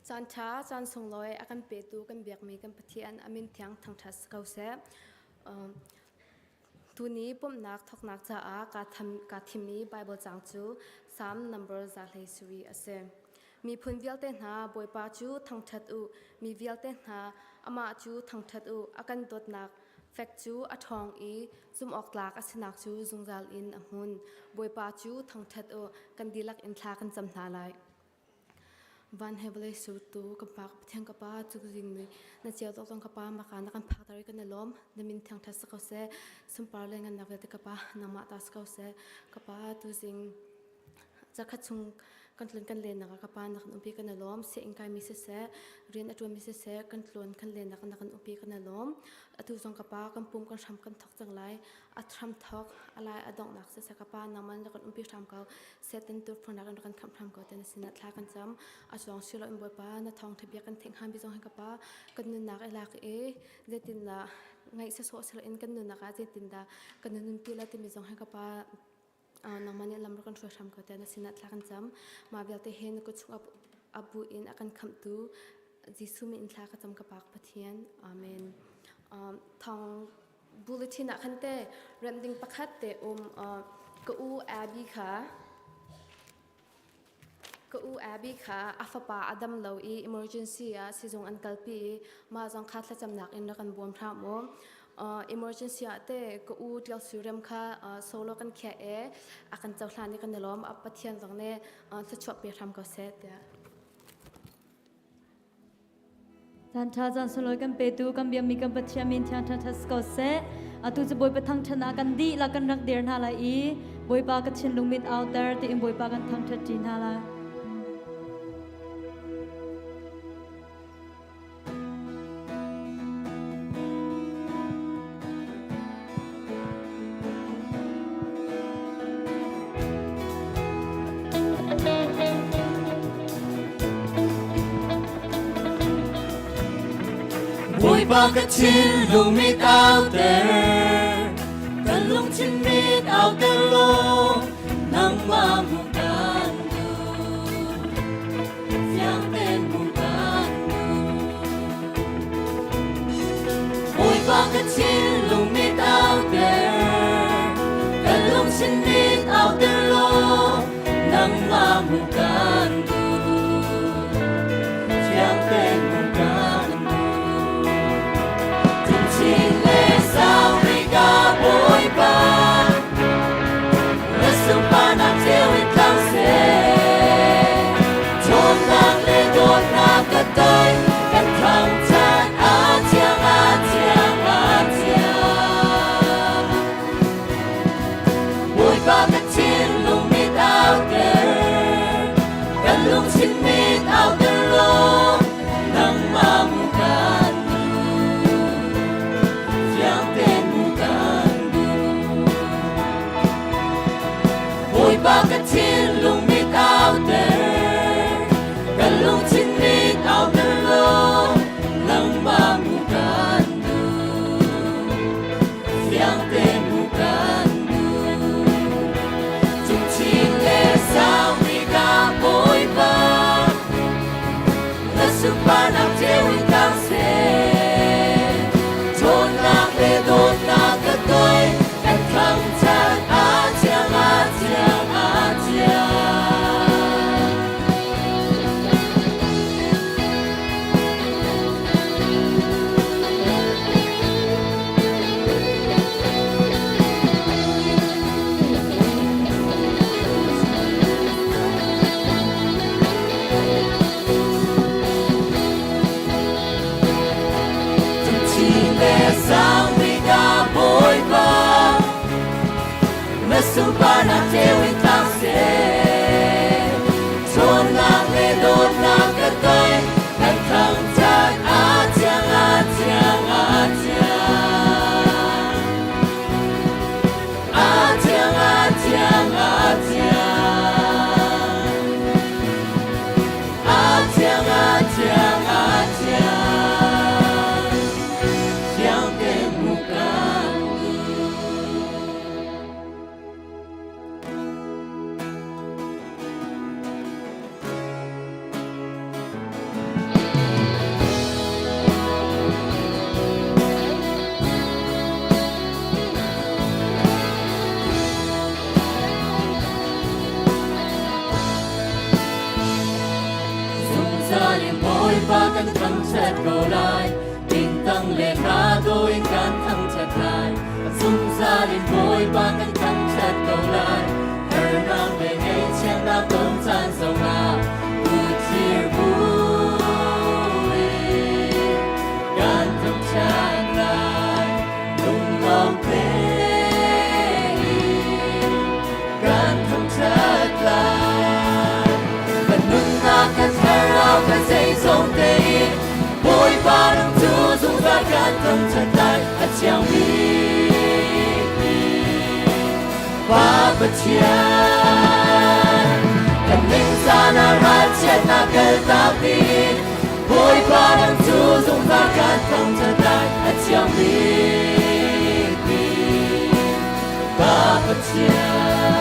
Caan ṭha, caan sunglawi a kan petu kan biakmi kan Pathian a min thiang thangṭhat si ko seh. Tuni pumhnak thawknak caah kaa thimmi Baibal caang cu Salm number 113 a si. Miphun vialte hna Bawipa cu thangṭhat u, mi vialte hna amah cu thangṭhat u, a kan dawtnak fek cu a ṭhawng i zumhawktlak a sinak cu zungzal in a hmun. Bawipa cu thangṭhat u, kan dihlak in thla kan cam hna lai. Van he vawlei surtu ka pa Pathian ka pa cu zing ni na cio tok zong ka pa maka na kan phak tar kan i lawm na min thiang ṭhat si ko seh sunpar le ngannak vialte ka pa nangmah ta si ko seh ka pa tu zing zakhat chung kan tlun kan len nak ka pa na kan umpi kan i lawm se in kai mi siseh rian a ṭuan mi siseh kan tlun kan len nak na kan umpi kan i lawm atu zong ka pa kan pum kan hram kan thok cang lai a hram thok a lai a donghnak siseh ka pa nangman na kan umpi hram ko Satan turphunak in kan khamh hram ko ten sin thla kan cam a chuang silo in Bawipa na thawng tha bia kan theih hnga mi zong hi ka pa kan nunnak i lak i zeitin dah ngaih sawsawh silo in kan nunnak ah zeitin dah kan nun pi la timi zong hi ka pa nangmah nih lam kan hruai hram ko ten sin thla kan cam mah vialte hin ka chung abu in a kan khamhtu Jesuh min in thla ka cam ka pa Pathian amen thong bulletin ah khan te remh ding pakhat te um ka u Abby kha ka u Abby kha a fapa a dam lo i emergency ah sizung an kalpi i mah zong kha thlacamnak in rak kan bawm hram u emergency ah te ka u Tial Surem kha solo kan khiah e a kan cohlan i kan i lawm a Pathian zong nih thluachuah pe hram ko seh tiah Caan ṭha caan sunglawi kan petu kan biakmi kan Pathian min thiang ṭha si ko seh. Atu cu Bawipa thangṭhat ah kan dihlak kan rak dir hna lai i Bawipa ka thinlung mit auter tiin Bawipa kan thangṭhat ṭi hna lai. Bawipa ka thinlung mit auter kan lungthin mit auter law nangmah hmuh kan duh fiang tein hmuh kan duh Bawipa ka thinlung mit auter kan lungthin mit auter law nangmah hmuh kan duh fiang tein hmuh kan duh Chin le sau ka Bawipa na sunparnak ceu in tlang seh Ṭhawnnak le dawtnak ka toi kan thangṭhat a thiang a thiang a thiang Bawipa ka thinlung mit auter kan lungthin mit auter law nangmah mu kan duh fiang tein mu kan duh Bawipa ka thinlung mit auter kan lungthin mit auter law nangmah mu kan duh fiang tein mu kan duh Cungchin le sang bik ah Bawipa na sunparnak ceu in tlang seh ṭhawnnak le dawtnak ka toi kan thangṭhat a thiang a thiang a thiang Cungchin le sang bik ah Bawipa na sunparnak ceu in tlang seh ṭhawnnak le dawtnak ka toi kan thangṭhat a thiang a thiang a thiang a thiang a thiang a thiang a thiang a thiang a thiang thiang te mu kan duh. kan thangṭhat ko lai. Tingtang le hla dawh in kan thangṭhat lai. Zungzal in Bawipa kan thangṭhat ko lai. Harnak le ngaihchiatnak ton caan zongah kut thlir buin kan thangṭhat lai. Lunglawm tein kan thangṭhat lai. Kan nunnak, kan thlarau, kan zeizong tein Bawipa nang cu zungzal kan thangṭhat lai. A thiang bikmi Pa Pathian. Kan ningzan ah ralchiatnak kaltak ding Bawipa nang cu zungzal kan thangṭhat lai. A thiang bikmi Pa Pathian.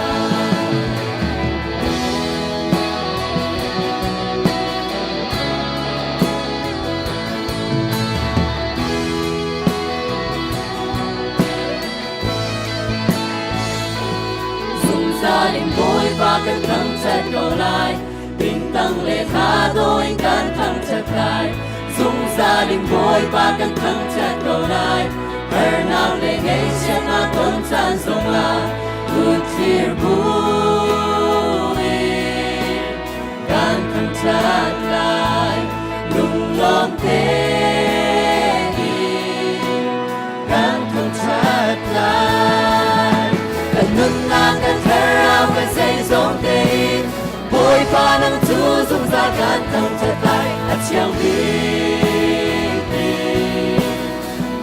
Zungzal in Bawipa kan thangṭhat ko lai. Tingtang le thla dawh in kan thangṭhat lai. Zungzal in Bawipa kan thangṭhat ko lai. Harnak le ngaihchiatnak ton caan zongah kut thlir buin kan thangṭhat lai. Lunglawm tein kan thangṭhat lai. Kan nunnak, kan thlarau, kan zeizong tein Bawipa nang cu zungzal kan thangṭhat lai. A thiang bikmi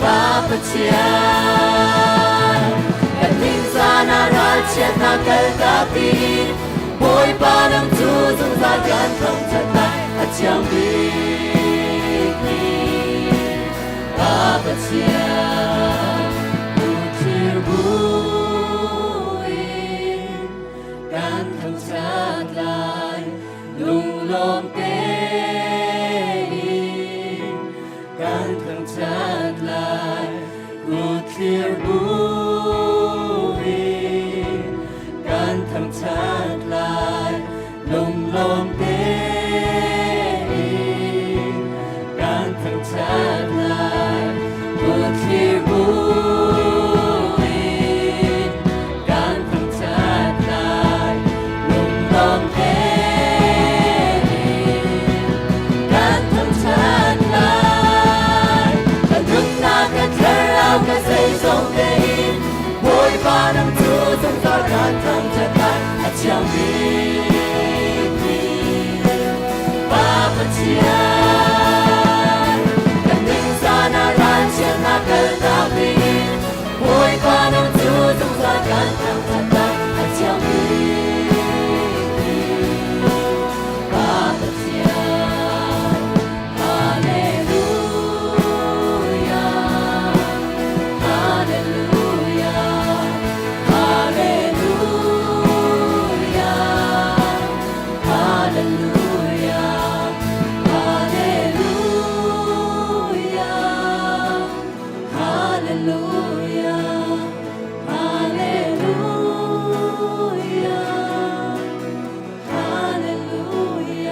Pa Pathian. Kan ningzan ah ralchiatnak kaltak ding Bawipa nang cu zungzal kan thangṭhat lai. A thiang bikmi Pa Pathian. Kuthlir buin kan thangṭhat lai. Lunglawm tein kan thangṭhat lai. Kuthlir buin kan thangṭhat lai. Lunglawm tein kan thangṭhat lai. Kuthlir buin kan thangṭhat lai. Lunglawm tein kan thangṭhat lai. Kan nunnak, kan thlarau, kan zeizong tein Bawipa nang cu zungzal kan thangṭhat lai. A thiang bikmi Pa Pathian. Kan ningzan ah ralchiatnak kaltak dingin Bawipa nang cu zungzal kan thangṭhat lai. A thiang bikmi Pa Pathian. Hallelujah. Hallelujah. Hallelujah. Hallelujah. Hallelujah. Hallelujah. Hallelujah. Hallelujah.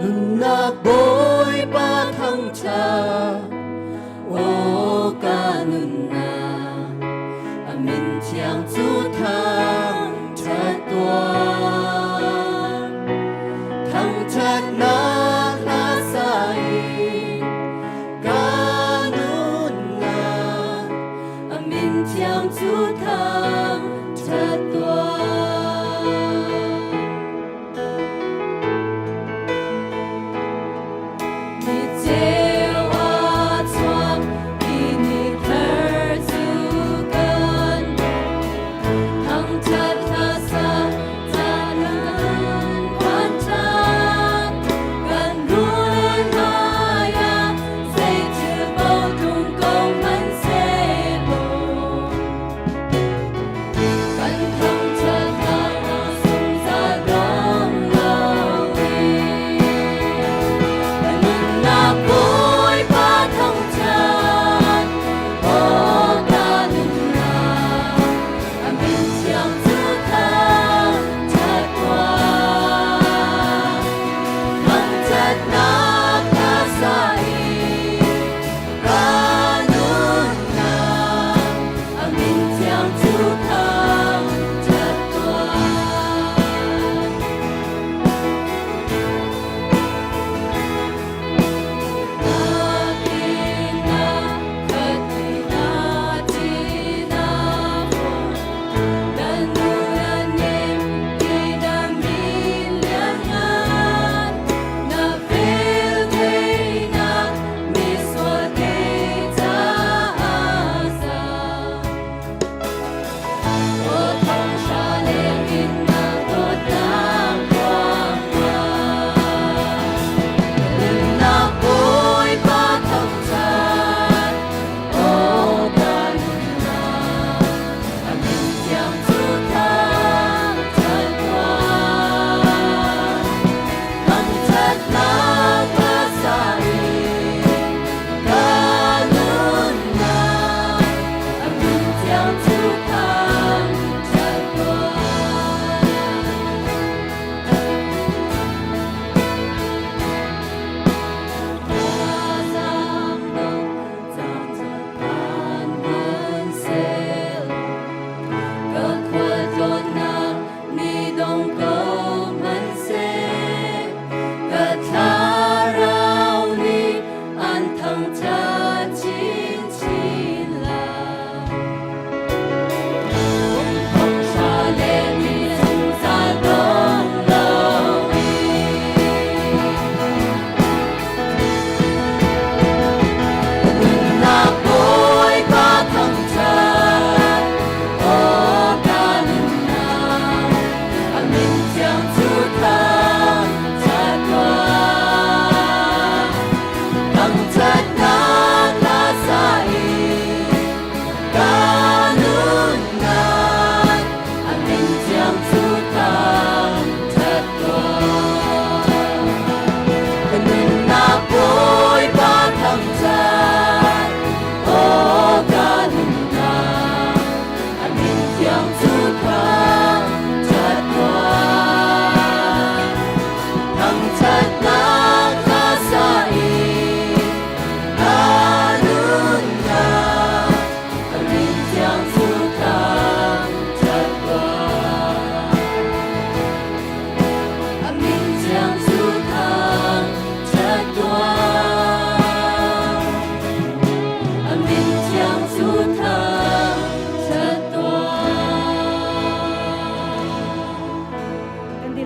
Nunnak Bawipa thangṭhat, aw ka nunnak, a min thiang cu thangṭhat tuah. Thangṭhatnak hla sa in ka nunnak, a min thiang cu thangṭhat tuah. Ni ceu a chuak i ni thar cu kan thangṭhat.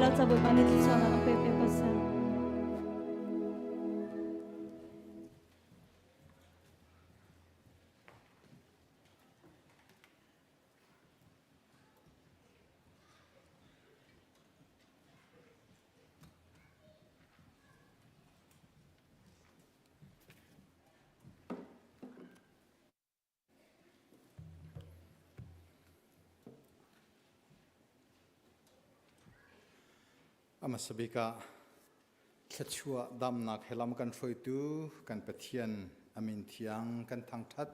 dihlak ca Bawipa nih thluachuahnak an pe piak ko seh. A hmasa bik ah thluachuah damnak he lam kan hruaitu kan Pathian a min thiang kan thangṭhat.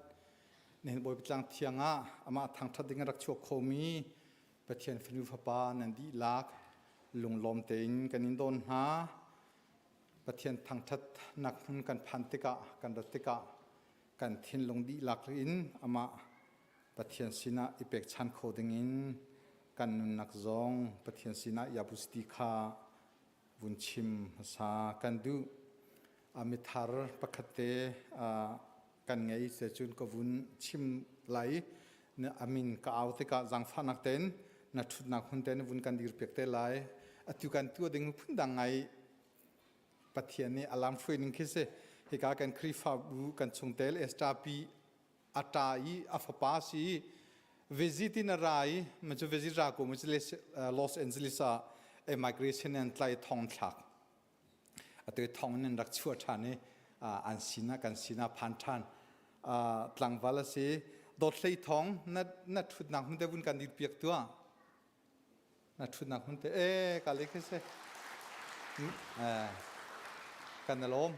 Nihin Bawipa tlang thiang ah amah thangṭhat ding a rak chuak khomi Pathian fanu fapa nan dihlak lunglawm tein kan in dawn hna. Pathian thangṭhatnak hmun kan phan tikah kan rat tikah kan thinlung dihlak in amah Pathian sinah i pekchan kho dingin kan nunnak zong Pathian sinah iabusti kha vun chim hmasa kan duh. A mithar pakhat te kan ngei se cun ka vun chim lai na amin ka au tikah zaangfahnak tein na ṭhutnak hmun te na vun kan dir piak te lai. Atu kan tuah ding phundang ngai Pathian nih a lam hruai ning khi si. Hika kan Khrihfabu kan chungtel STP a ṭa i a fapa si i visit in a ra i ma cu visit ra ko mu cu Los Angeles ah immigration an tlai thong thlak atu thong in an rak chuah ṭhan i an sinah kan sinah phan ṭhan tlangval a si dawt hlei thong na na ṭhutnak hmun te vun kan dir piak tuah Na ṭhutnak hmun te e ka le khi si. Kan i lawm.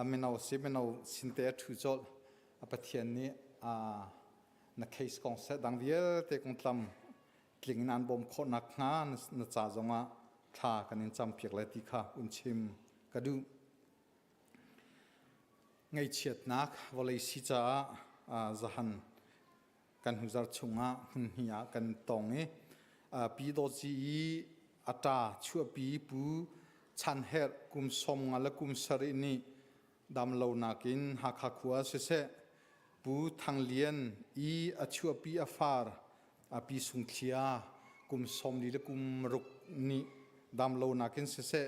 Mino si mino sin te a ṭhu colh. A Pathian nih na case kong seh dang vialte kong tlam tling in an bawm khawh nakhnga na ca zongah thla kan in campiak lai ti kha un chim ka duh. Ngaihchiatnak vawlei si caah zahan kan hnuzar chungah hmunhnih ah kan tong i Pi Dawt Zi i a ṭa chuahpi Pu Chan Herh kum 50 le kum 70 nih damlonak in Hakha khua siseh Pu Thang Lian i a chuahpi a far Pi Sung Thlia kum 40 le kum ruk nih damlonak in siseh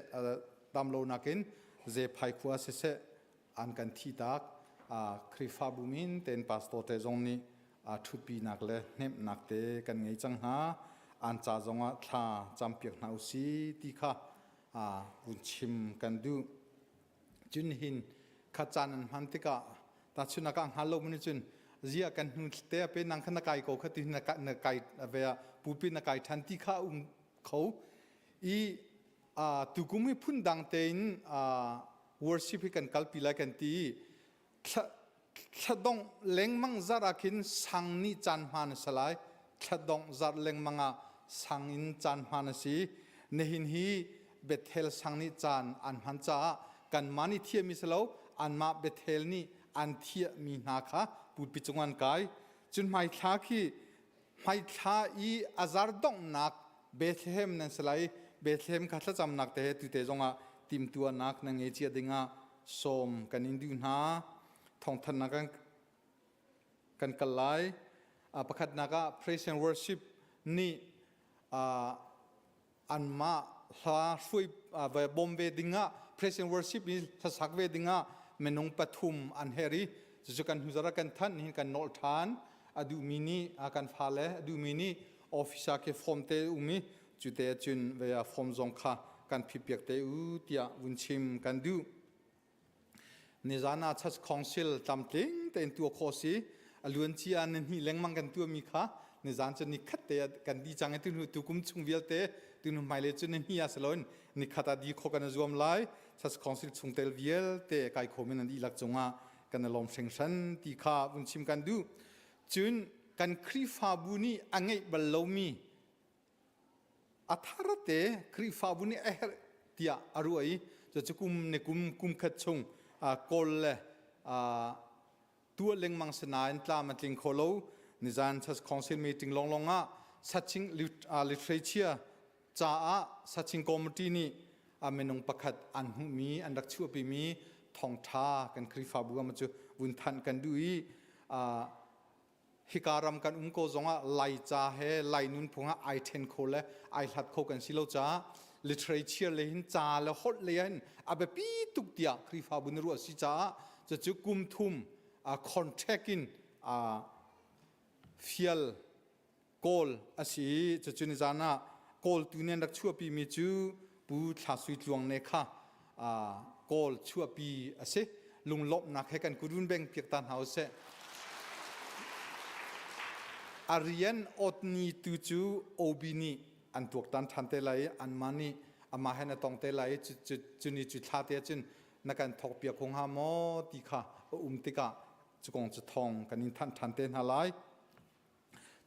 damlonak in Zephai khua siseh an kan thihtak. Khrihfabu min tein pastor te zong nih ṭhutpinak le hnemhnak te kan ngei cang hna. An ca zongah thla campiak hna usi ti kha vun chim kan duh. Cun hin kha caan an hman tikah tahchunak ah hngal lo mun cun zia kan hnu te pe nang kha na kai ko kha ti na kai ve pupi na kai ṭhan ti kha um kho i tukum hi phundang tein worship hi kan kalpi lai kan ti i thladongh lengmang zarh ah khin sang nih caan hmaan a si lai. Thladongh zarh lengmang ah sang in caan hmaan a si. Nihin hi Bethel sang nih caan an hman caah kanmah nih thiahmi si lo, anmah Bethel nih an thiahmi hna kha pulpit cung an kai. Cun hmaithla khi hmaithla i a zar donghnak Bethlehem nan si lai. Bethlehem kha thlacamnak te he tute zongah timtuahnak na ngei cia dingah sawm kan in duh hna. Thawngthanhnak kan kan kal lai. Pakhatnak ah praise and worship nih anmah hla hruai bawm ve dingah praise and worship i hlasak ve dingah minung pathum an her i cucu kan hnuzar ah kan thanh hin kan nolh ṭhan. A duhmi nih kan fale a duhmi nih office ah khi form te um i cute cun ve form zong kha kan phipiak te u tiah vun chim kan duh. Nizan ah Church Council tlamtling tein tuah khawh si. A luancia ah nihnih lengmang kan tuahmi kha nizan cu nikhat te ah kan di cang i tuhnu tukum chung vialte tuhnu hmailei cu nihnih ah si loin nikhat ah di khawh kan i zuam lai. Church Council chungtel vialte kai khawm in an dihlak cungah kan i lawm hringhran ti kha vun chim kan duh. Cun kan Khrihfabu nih a ngeih bal lomi A thar te Khrihfabu nih a herh tiah a ruah i cucu kum ni kum kum khat chung kawl le tuah lengmang si nain tlam a tling kho lo. Nizan Church Council meeting lawnglawng ah Saching Literature caah Saching Committee nih a minung pakhat an hmuhmi an rak chuahpimi thawngṭha kan Khrihfabu ah cu vun thanh kan duh i Hika ram kan um ko zongah Laica he Lai nunphung ah ai ṭhen kho le ai hlat kho kan si lo caah Literature le hin ca le holh le hin a biapi tuk tiah Khrihfabu na ruah si caah cucu kum thum contract in fial kawl a si i cucu nizan ah kawltu nih an rak chuahpi mi cu Pu Thla Sui Tluang ne kha kawl chuahpi a si. Lunglawmhnak he kan kut beng piak ta hna usih. A rian awtni tu cu OB nih an tuaktan ṭhan te lai i anmah nih amah he na tong te lai i cu ni cu thla te ahcun na kan thawk piak ko hnga maw ti kha a um tikah cu kong cu thawng kan in thanh ṭhan te hna lai.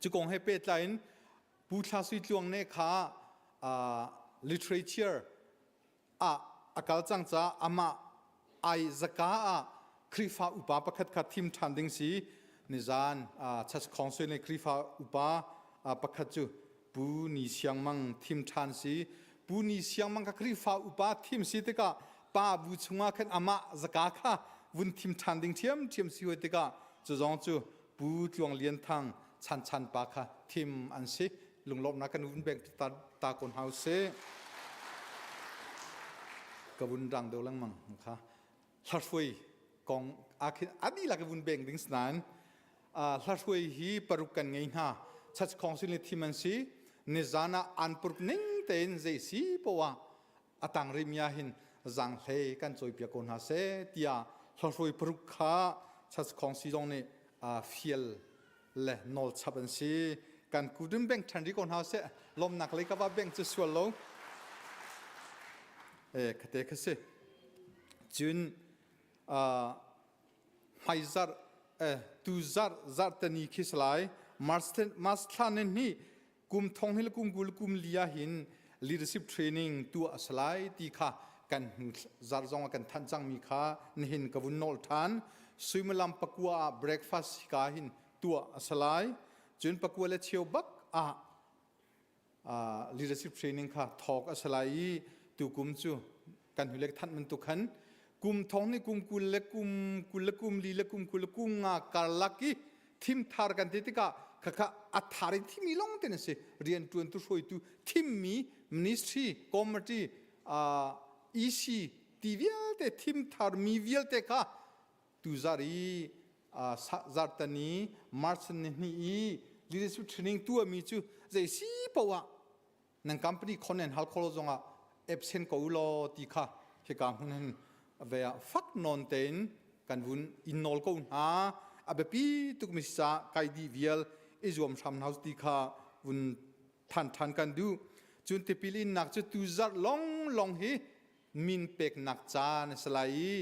Cu kong he pehtlai in Pu Thla Sui Tluang ne kha literature ah a kal cang caah amah ai zaka ah Khrihfa upa pakhat kha thim ṭhan ding si. Nizan Church Council nih Khrihfa upa pakhat cu Pu Ni Siang Mang thim ṭhan si. Pu Ni Siang Mang kha Khrihfa upa thim si tikah pa bu chungah khan amah zaka kha vun thim ṭhan ding ṭhiamṭhiam si hoi tikah cu zong cu Pu Tluang Lian Thang Chan Chan pa kha thim an si. Lunglawmhnak kan vun beng ta, ta ko hna usih. Ka vun rang deuh lengmang kha. Hlahrui kong akhin adi lak vun beng ding nain hlahrui hi paruk kan ngei hna. Church Council nih thim an si. Nizan ah an paruk ning tein zei si poah atang rimi ah hin zanghlei kan cawipiak ko hna seh tiah hlahrui paruk kha Church Council zong nih fial le nawl chap an si. Kan kudin bank ṭhan ri ko hna seh. Lawmnak lei ka va bank cu sual lo. E khate kha si. Cun hmaizarh tu zarh zarhteni khi salai March thla ni hnih kum thong hi le kum 20 kum li ah hin leadership training tuah a si lai ti kha kan hnu zarh zong ah kan thanh cangmi kha nihin ka vun nawl ṭhan. Suimilam 9 ah breakfast hika hin tuah a si lai. Cun 9 le cheu bak ah leadership training kha thawk a si lai i tukum cu kan hnulek thanh bantuk khan kum thong ni kum 20 le kum 20 le kum li le kum 20 le kum nga karlak i thimthar kan ti tikah khakha a thar in thimi long te na si. Rian tuan tu, hruaitu thimmi, ministry, committee, EC ti vialte, thimthar mi vialte kha tuzar i zartani March ni hnih i leadership training tuahmi cu zei si poah nan company khon nan hal kholo zongah absent ko law ti kha hika hmun hin ve ah fak nawn tein kan vun in nawl ko hna. A biapi tuk mi sa kai di vial i zuam hram hna ti kha vun than than kan duh. Cun tipil in nak cu tu zarh long long hi min peknak caan a si lai i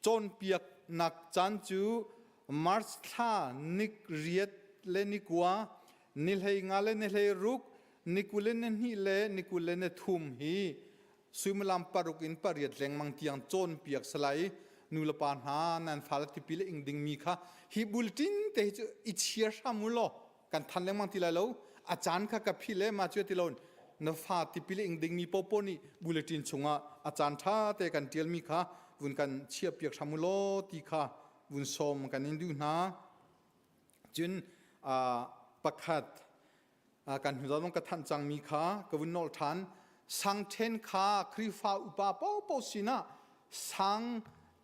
cawnpiaknak caan cu March thla ni riat le ni kua, ni 15 le ni 16, ni 22 le ni 23 hi suimilam 6 in 8 lengmang tiang cawnpiak salai. Nu le pa hna, nan fale tipil a ing dingmi kha hi bulletin te hi cu i chia hram u law kan than lengmang ti lai lo. A caan kha ka philh le ma cu ti lo. Na fa tipil ing dingmi popo nih bulletin chungah a caan tha te kan tialmi kha vun kan chiah piak hram u law ti kha vun sawm kan in duh hna. Cun pakhat kan hnu zong ka thanh cangmi kha ka vun nolh than. Sang then kha Khrihfa upa popo sinah sang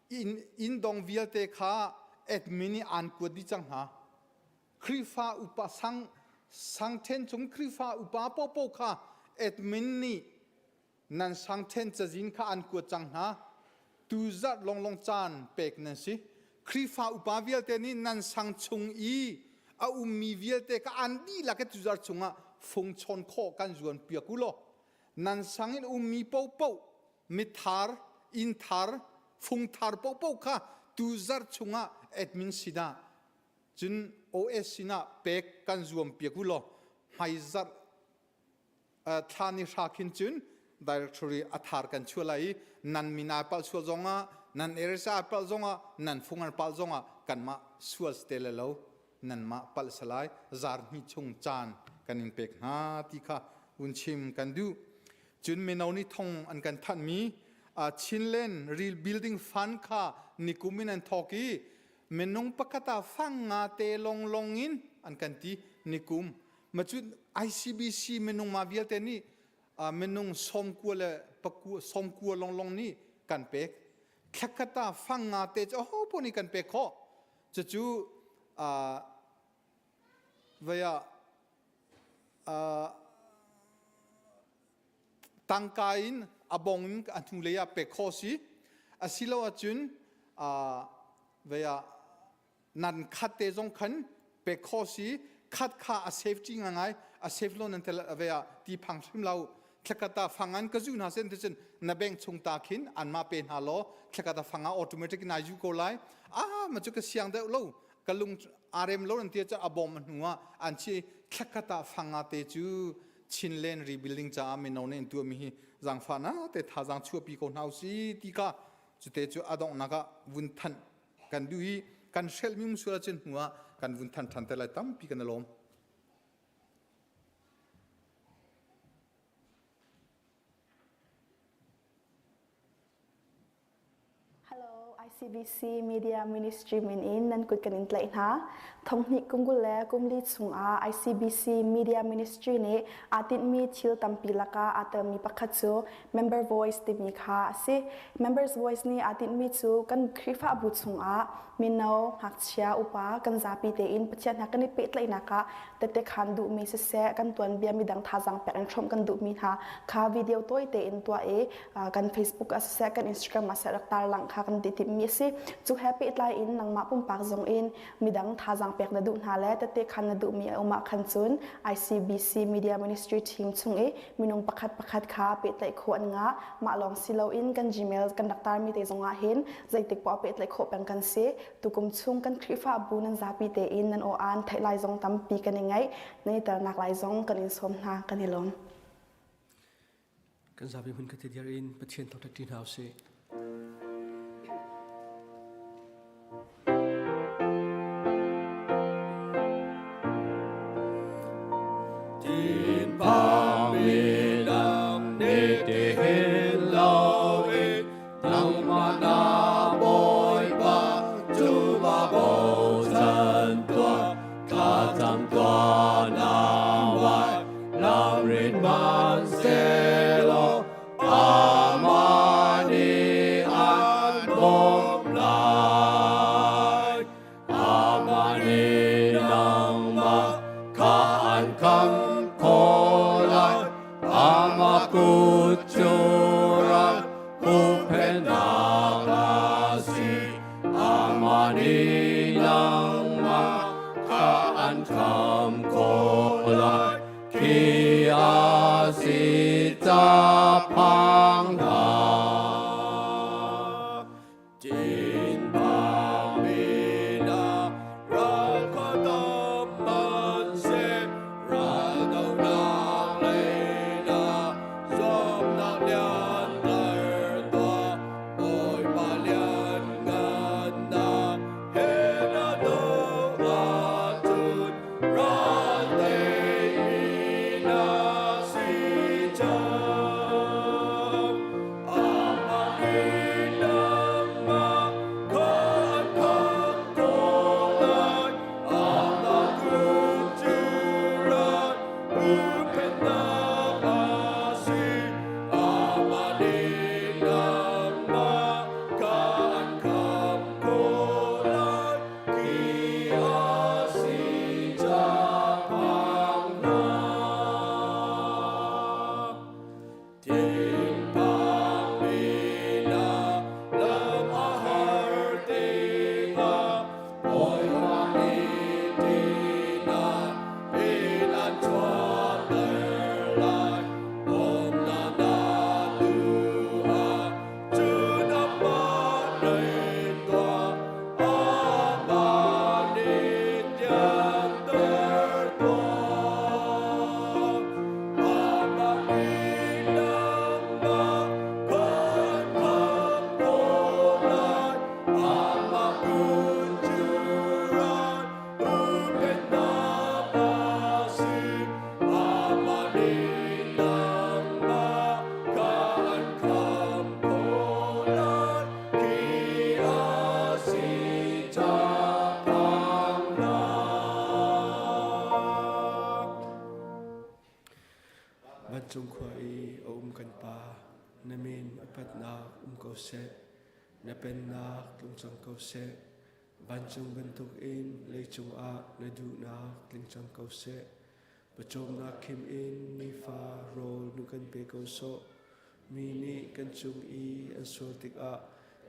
in dong vialte kha admin i an kuat dih cang hna. Khrihfa upa sang sangṭhen chung Khrihfa upa popo kha admin nih nan sangṭhen cazin kha an kuat cang hna. Tu zarh longlong caan pek nan si. Khrihfa upa vialte nih nan sang chung i a ummi vialte kha an dihlak i tuzarh chungah fung chawn khawh kan zuan piak u law nan sang in ummi popo mithar, inn thar, fung thar popo kha tuzarh chungah admin sinah cun OS sinah pek kan zuam piak u law hmaizarh thla ni hra khin cun directory a thar kan chuah lai i nan min ai palh sual zongah, nan area ai palh zongah, nan fung an palh zongah kanmah sual ste le lo, nanmah palh salai. Zar hnih chung caan kan in pek hna ti kha un chim kan duh. Cun mino nih thong an kan thanhmi Chinland Real Building Fund kha nikum in an thawk i minung pakhat ah fang nga te longlong in an kan ti nikum. Ma cu ICBC minung ma vialte nih. Minung sawmkua le pakua sawmkua longlong nih kan pek. Thlakhat ah fang nga te cu aho paoh nih kan pek khawh. Cucu vei ah tangka in a bong in a hnulei ah pek khawh si. Asilo ahcun vei ah nan khat te zong khan pek khawh si. Khat kha a safety ngai a safe lo nan tel ve ah ti phang hrim lo. Thlakata fangan ka zu hna sen te cun na bank chung ta khin anma pe hna law thlakata fanga automatic na ju ko lai. Ah ma chu ka siang deuh lo, ka lung arem lo nan ti cu a bom hnu ah an chi. Thlakata fanga te cu Chinland rebuilding caah mino nih an tuahmi hi zaangfah na te thazaang chuahpi ko hna usi ti ka cute cu a donghnak ah vun thanh kan duh i kan hrelhmi um sual ahcun hnu ah kan vun than ṭhan te lai. Tampi kan i lawm. Hello, ICBC Media Ministry min in nan kut kan in tlaih hna. Thonghnih kum 20 le kum li chungah ICBC Media Ministry nih aa tinhmi thil tampi lakah aa telmi pakhat cu Member Voice timi kha a si. Members Voice nih aa tinhmi cu kan Khrihfabu chungah mino, ngakchia, upa kan zapi tein Pathian he kan i pehtlaihnak ah tette khaan duhmi siseh, kan tuanbia midang thazaang pek in hrawmh kan duhmi hna kha video tawi tein tuah i kan Facebook ah siseh, kan Instagram ah siseh rak tarlangh kha kan ti timhmi a si. Cu he pehtlai in nangmah pumpak zong in midang thazaang pek na duh hna le tette khaan na duhmi a um ah khan cun ICBC Media Ministry team chung i minung pakhat pakhat kha pehtlaih khawh an ngah. Mah lawng si loin kan Gmail kan rak tarmi te zong ah hin zeitik poah pehtlaih khawh peng kan si. Tukum chung kan Khrihfabu nan zapi tein nan aw aan theih lai zong tampi kan i ngaih. Nan i telnak lai zong kan in sawm hna. Kan i lawm. Kan zapi hmun khat dir in Pathian thangṭhat ṭi hna usih. Vancung khua i a um kan Pa, na min upatnak um ko seh. Na pennak tlung cang ko seh. Vancung bantukin leicung ah na duhnak tling cang ko seh. Pawcawmnak khim in nifa rawl nu kan pe ko sawh. Mi nih kan cung i an sual tikah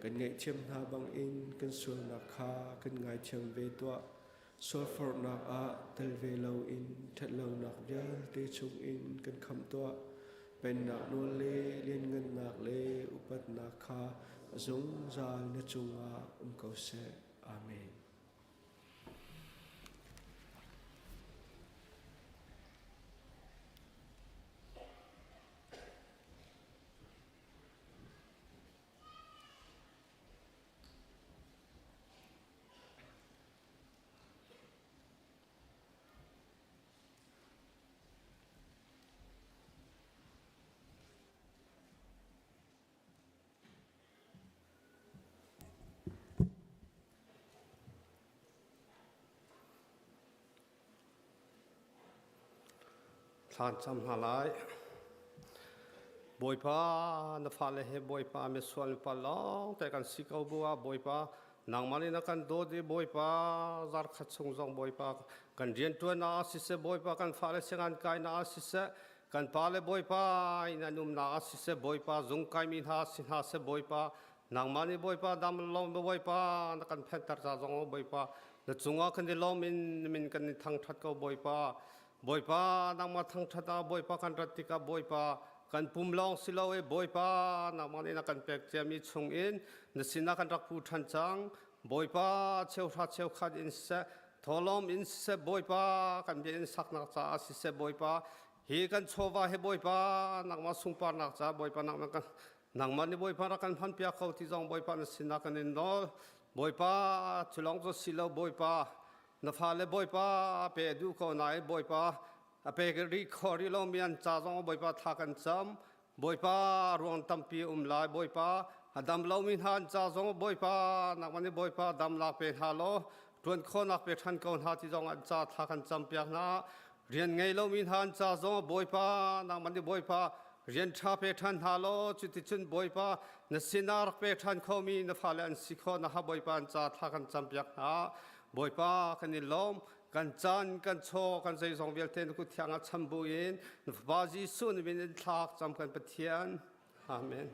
kan ngaihthiam hna bangin kan sualnak kha kan ngaithiam ve tuah. Sualforhnak ah tel ve loin ṭhatlonak vialte chungin kan khamh tuah. Pennak nawl le lianngannak le upatnak kha a zungzal na cungah um ko seh. Amen. Thlan cam hna lai. Bawipa na fale he Bawipa misual pa lawng te kan si ko bu ah Bawipa nangmah nih na kan dawt i Bawipa zarkhat chung zong Bawipa kan rianṭuan ah siseh Bawipa kan fale siangan kai na ah siseh kan pa le Bawipa in an umnak ah siseh Bawipa zung kaimi hna si hna seh Bawipa nangmah nih Bawipa dam lawm Bawipa na kan phenter ca zong Bawipa na cungah kan i lawm in min kan i thangṭhat ko Bawipa Bawipa nangmah thangṭhat ah Bawipa kan rat tikah Bawipa kan pum lawng si lo e Bawipa nangmah nih na kan pek ciami chung in na sinah kan rak pu ṭhan cang Bawipa cheuhra cheukhat in siseh thawlawm in siseh Bawipa kan bia in saknak caah siseh Bawipa hi kan chawva hi Bawipa nangmah sungparnak caah Bawipa nangmah kan nangmah nih Bawipa rak kan hman piak ko ti zong Bawipa na sinah kan in nawl Bawipa culong cu si lo Bawipa na fale Bawipa pe duh ko nain Bawipa a pe rih kho rih lomi an ca zong Bawipa thla kan cam Bawipa ruang tampi um lai Bawipa a dam lomi hna an ca zong Bawipa nangmah nih Bawipa damnak pe hna law ṭuan khawhnak pe ṭhan ko hna ti zong an ca thla kan campiak hna rian ngei lomi hna an ca zong Bawipa nangmah nih Bawipa rian ṭha pe ṭhan hna law cuticun Bawipa na sinah rak pe ṭhan khomi na fale an si khawh nakhnga Bawipa an ca thla kan campiak hna Bawipa kan i lawm kan caan kan chaw kan zeizong vialte na kut thiang ah cham bu in na Fapa Jesuh na min in thlak cam kan Pathian Amen.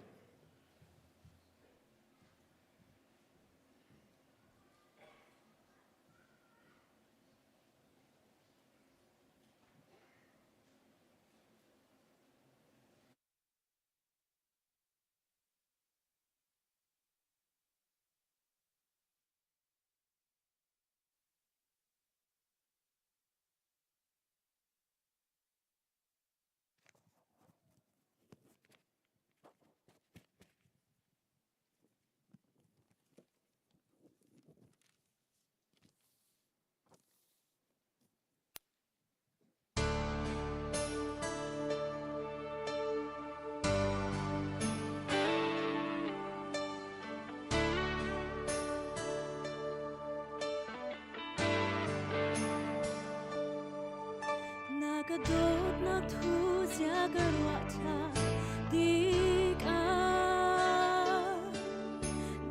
Na ka dawtnak thu zia ka ruah ṭha tikah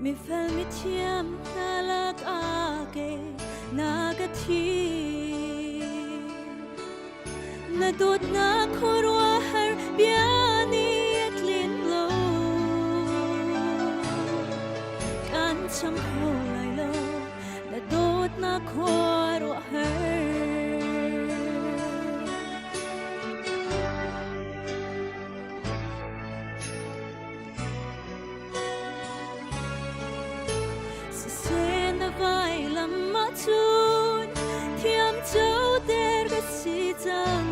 mifel mithiam hna lakah kei na ka thi. Na dawtnak khuaruahhar bia nih a tlin lo. Kan cham kho lai lo, na dawtnak khuaruahhar. Siseh na vailam ahcun thiam coter ka si cang.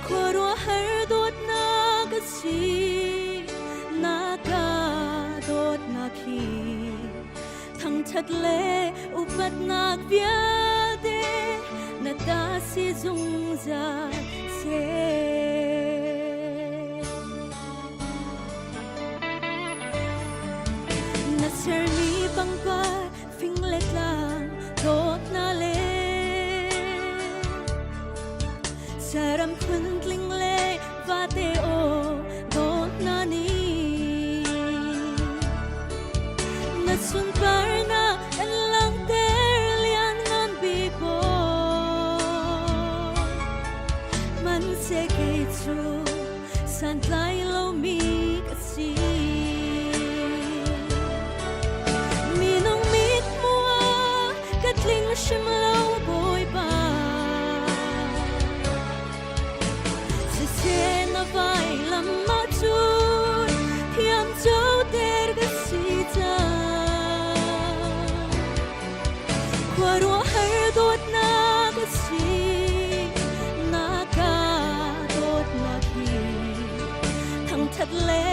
Khuaruahhar dawtnak a si, na ka dawtnak hi. Thangṭhat le upatnak vialte na ta si zungzal seh. Na sermi pangpar fing le tlang dawtnak le Saram phuntling le vate aw dawt na ni Na sunparnak an langhter lianngan bik Hmanhseh kei cu santlai lomi ka si. Minung mit hmuh ah ka tling hrim lo Bawipa. Siseh na vailam ahcun thiam coter ka si cang. Khuaruahhar dawtnak a si, na ka dawtnak hi. Thangṭhat le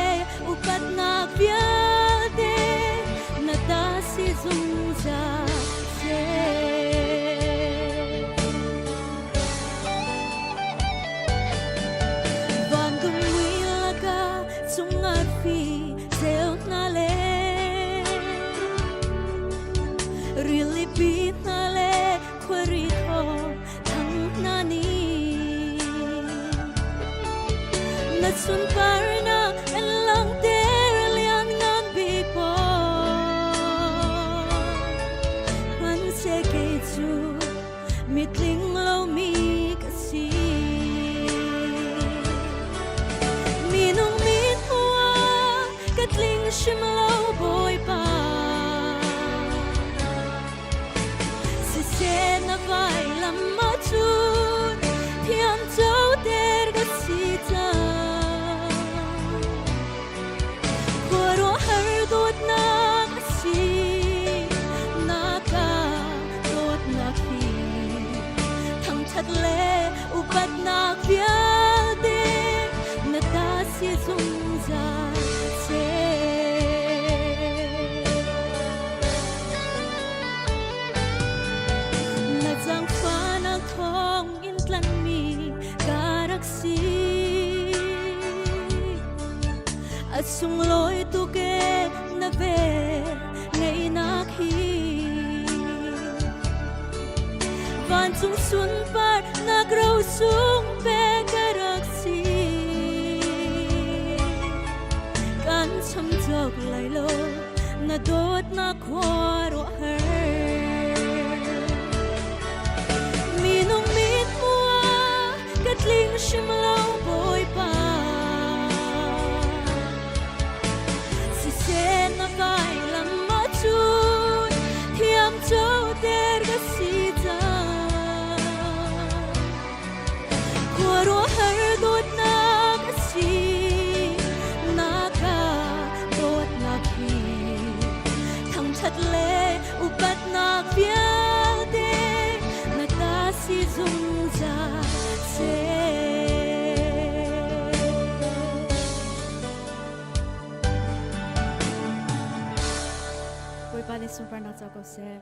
upatnak vialte na ta si zungzal seh. Van mui laka cungah fi ceu hna le rilipi hna le khuari thawng thang hna nih na sunparnak an langhter lianngan bik Hmanhseh kei cu mitling lomi ka si. Minung mit hmuh ka tling hrim lo Bawipa. Siseh na vailam ahcun thiam coter ka si cang. Khuaruahhar dawtnak a si, na ka dawtnak hi. Thangṭhat le upatnak vialte na ta si zungzal seh. Na zaangfahnak thawng in tlanhmi ka rak si. A sunglawi tuk e na ve ngeihnak hi. Vancung sunpar nak rosung pe ka rak si. Kan cham cawk lai lo na dawtnak khuaruahhar. Minung mit hmuh ka tling hrim lo Bawipa. Siseh na vailam ahcun thiam coter ka si cang. Khuaruahhar dawtnak a si, na ka dawtnak hi. Thangṭhat le upatnak vialte na ta si zungzal seh. Bawipa nih sunparnak co ko seh.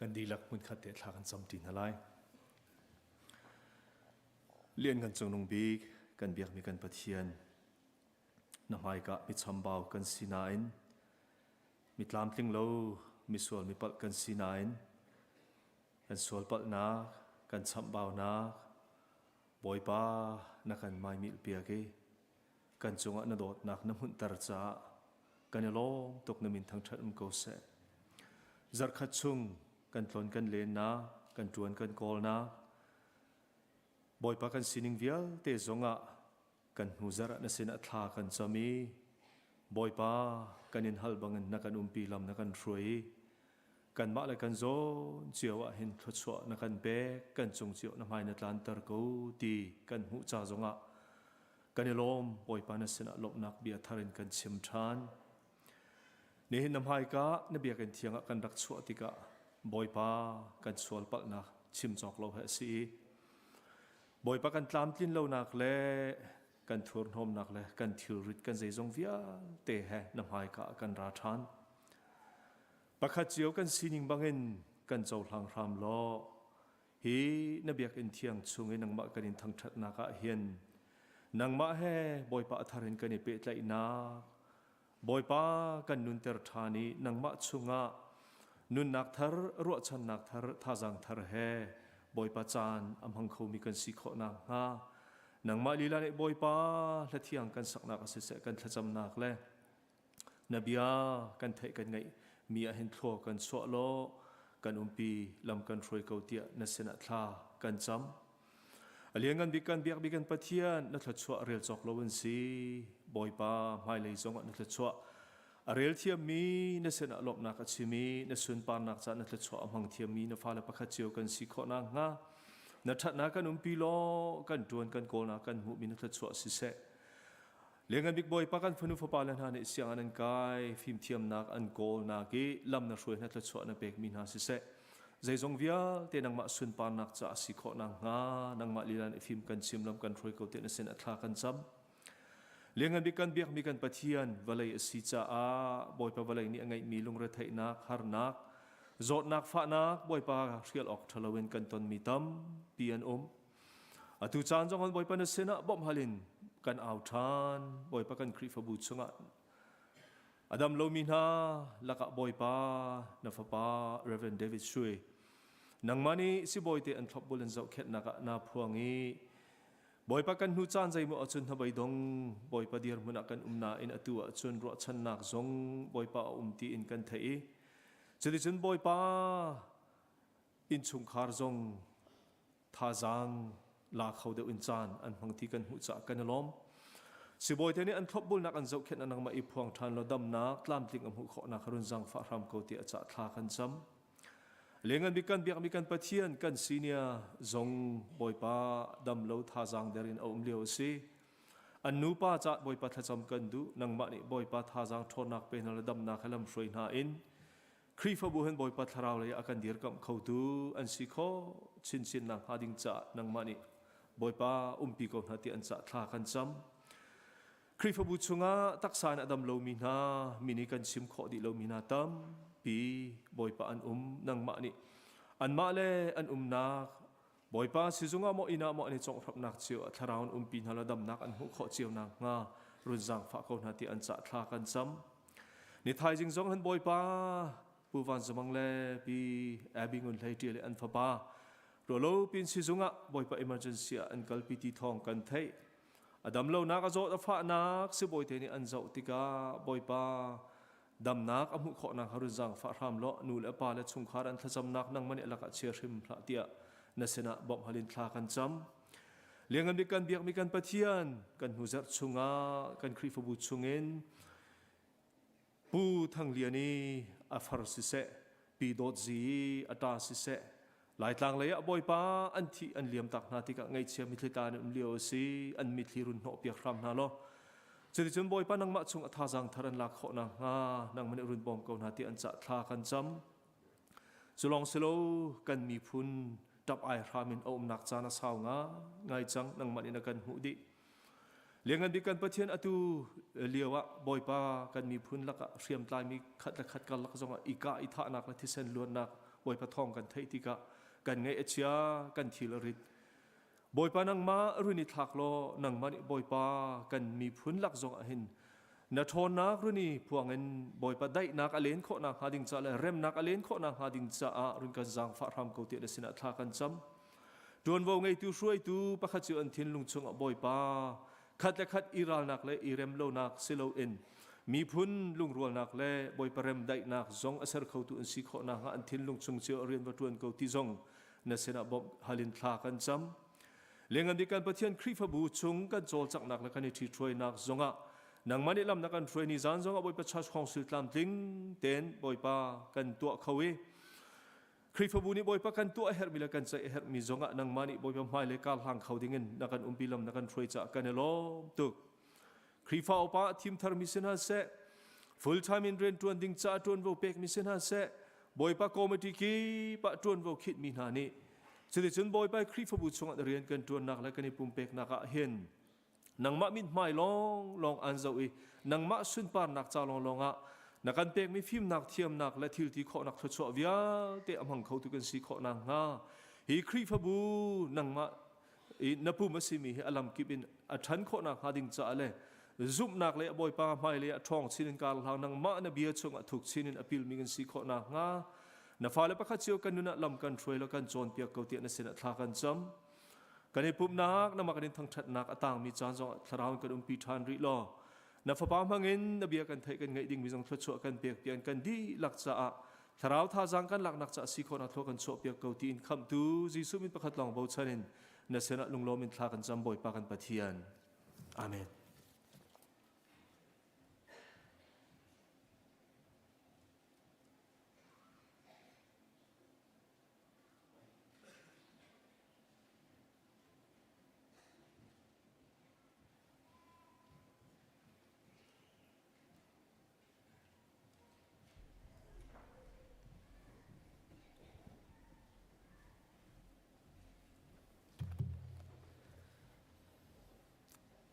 Kan dihlak hmunkhat te thla kan cam ṭi hna lai. Lian kan cungnung bik kan biakmi kan Pathian na hmaika mi chambau kan si nain mi tlamtling lo misual mi palh kan si nain kan sual palhnak kan chamhbaunak Bawipa na kan maimilh piak i kan cungah na dawtnak na hmunhter caah kan i lawm tuk na min thangṭhat um ko seh. Zarhkhat chung kan tlon kan lennak, kan ṭuan kan kawlnak, Bawipa kan sining vialte zongah kan hnu zarh na sinah thla kan cam i Bawipa kan in hal bangin na kan umpi lam na kan hruai i kanmah le kan zawn cio ah hin thluachuah na kan pek kan cung cio na hmai na tlanter ko ti kan hmuh ca zongah kan i lawm. Bawipa na sinah lawmhnak bia thar in kan chim ṭhan. Nihin na hmaika na biakinn thiang ah kan rak chuah tikah Bawipa kan sual palhnak chim cawk lo he a si i Bawipa kan tlamtlin lonak le kan thurhnawmnak le kan thilrit kan zeizong vialte he na hmaika ah kan ra ṭhan. Pakhat cio kan sining bangin kan cohlang hram law hi na biakinn thiang chung i nangmah kan in thangṭhatnak ah hin nangmah he Bawipa a thar in kan i pehtlaihnak Bawipa kan nunter ṭhan i nangmah chungah nunnak thar ruahchannak thar thazaang thar he Bawipa caan a hmang khomi kan si khawh nakhnga nangmah lila nih Bawipa hlathiang kan saknak a siseh kan thlacamnak le Na bia kan theih kan ngaih mi ah hin thlua kan chuah law kan umpi lam kan hruai ko tiah na sinah thla kan cam. A lianngan bik kan biak bik kan Pathian na thluachuah rel cawk lo an si. Bawipa hmailei zongah na thluachuah a rel thiammi na sinah lawmhnak a chim i na sunparnak ca na thluachuah a hmang thiammi na fale pakhat cio kan si khawh nakhnga na ṭhatnak kan umpi law kan ṭuan kan kawlnak kan hmuhmi na thluachuah siseh. Lianngan Bik Bawipa kan fanu fapa le hna nih sianginn an kai, fimthiamnak an kawlnak i lam na hruai hna thluachuah na pekmi hna siseh, zeizong vialte nangmah sunparnak caah si khawh nakhnga nangmah lila nih fim kan chim lam kan hruai ko tiah na sin a thla kan cam. Lianngan Bik kan biakmi kan Pathian vawlei a si caah Bawipa vawlei nih a ngeihmi lungretheihnak, harnak, zawtnak, fahnak Bawipa hrial awk ṭha loin kan tonmi tampi an um. Atu caan zong an Bawipa na sinah bawmh hal in kan au ṭhan. Bawipa kan Khrihfabu chungah a dam lomi hna lakah Bawipa na fapa Reverend David Sui nangmah nih sibawi te an thlopbul an zohkhenhnak ah naa phuang i Bawipa kan hnu caan zeimaw ahcun hnabei dong Bawipa dirhmun ah kan um nain atu ahcun ruahchannak zong Bawipa a um tiin kan theih i cuticun Bawipa innchungkhar zong thazaang la kho deuh in caan an hmang ti kan hmuh caah kan i lawm. Sibawi te nih an thlopbulnak an zohkhenh nangmah i phuang ṭhan law damnak tlamtling a hmuh khawhnak run zaangfah hram ko ti a cah thla kan cam. Lengan bik kan biakmi kan Pathian kan senior zong Bawipa dam lo thazaang der in a um lio a si. An nupa cah Bawipa thlacam kan duh nangmah nih Bawipa thazaang ṭhawnnak pe hna le damnak he lam hruai hna in Khrihfabu hin Bawipa thlarau lei a kan dirkamh khotu an si kho chinchin nakhnga ding caah nangmah nih Bawipa umpi ko hna ti an cah thla kan cam. Khrihfabu chungah taksa in a dam lomi hna, mi nih kan chim khawh dih lomi hna tampi Bawipa an um nangmah nih anmah le an umnak Bawipa sizung ah maw inn ah maw an i conghramnak cio a thlarau in umpi hna la damnak an hmuh khawh cio nakhnga run zaangfah ko hna ti an cah thla kan cam. Ni thaizing zong han Bawipa Pu Van Zamang le Pi Abby Ngun Hlei Ṭial an fapa rualo pin sizung ah Bawipa emergency ah an kalpi ti thawng kan theih. A dam lonak a zawt a fahnak sibawi te nih an zoh tikah Bawipa damnak a hmuh khawhnak harun zaangfah hram law nu le pa le chungkhar an thlacamnak nangmah nih alakah chia hrim hlah tiah na sinah bawmh halin thla kan cam. Lianngan bik kan biakmi kan Pathian kan hnu zarh chungah kan Khrihfabu chungin Pu Thang Lian i a far siseh, Pi Dawt Zi i a ṭa siseh, Laitlang lei ah Bawipa an thih an liam tak hna tikah ngaihchia mitthli tla in um lio a si, an mitthli run hnawh piak hram hna law cuticun Bawipa nangmah chung a thazaang thar an lak khawh nakhnga nangmah nih run bawm ko hna ti an cah thla kan cam. Cu lawng si lo kan miphun ṭap ai hram in a umnak caan a sau nga ngai cang nangmah nih na kan hmuh dih. Lianngan bik kan Pathian atu lio ah Bawipa kan miphun lakah hriamtlaimi khat le khat karlak zongah i kah i thahnak le thisen luannak Bawipa thawng kan theih tikah kan ngaih a chia, kan thil a rit. Bawipa nangmah run i thlak law nangmah nih Bawipa kan miphun lak zong ah hin na ṭhawnnak run i phuang in Bawipa daihnak a len khawh nakhnga ding ca le remnak a len khawh nakhnga ding caah run kan zaangfah hram ko tiah na sinah thla kan cam. Ṭuanvo ngeitu hruaitu pakhat cu an thinlung chungah Bawipa khat le khat i ralnak le i rem lonak si loin miphun lungrualnak le Bawipa rem daihnak zong a ser khotu an si khawh nakhnga an thinlung chung cio rian va ṭuan ko ti zong na sinah bawmh halin thla kan cam. Lengan bik kan Pathian Khrihfabu chung kan cawlcanghnak le kan i ṭhithruainak zongah nangmah nih lam na kan hruai ni zan zongah Bawipa Church Council tlamtling tein Bawipa kan tuah kho i Khrihfabu nih Bawipa kan tuah a herhmi le kan ceih a herhmi zongah nangmah nih Bawipa hmai le kar hlang kho dingin na kan umpi lam na kan hruai caah kan i lawm tuk. Khrihfa upa thim tharmi si hna seh, full time in rian ṭuan ding caah ṭuanvo pekmi si hna seh, Bawipa committee kip ah ṭuanvo khitmi hna nih cuticun Bawipa Khrihfabu chungah rian kan ṭuannak le kan i pumpeknak ah hin nangmah mithmai lawnglawng an zoh i nangmah sunparnak ca lawnglawng ah na kan pekmi fimnak thiamnak le thilti khawhnak thluachuah vialte a hmang khotu kan si khawh nakhnga hi Khrihfabu nangmah i na pum a simi hi a lamkip in a ṭhan khawh nakhnga ding caah le zumhnak le a Bawipa hmailei ah ṭhawng chin in kar hlang nangmah na bia chungah thuk chin in a pilmi kan si khawh nakhnga na fale pakhat cio kan nun ah lam kan hruai law kan cawnpiak ko tiah na sinah thla kan cam. Kan i pumhnak nangmah kan in thangṭhatnak a tangmi caan zongah thlarau in kan umpi ṭhan rih law na fapa hmangin na bia kan theih kan ngaih dingmi zong thluachuah kan pek pian kan dihlak caah thlarau thazaang kan laknak caah si khawhnak thlua kan chuahpiak ko tiin khamhtu Jesuh min pakhat lawng bochan in na sinah lunglawm in thla kan cam Bawipa kan Pathian. Amen.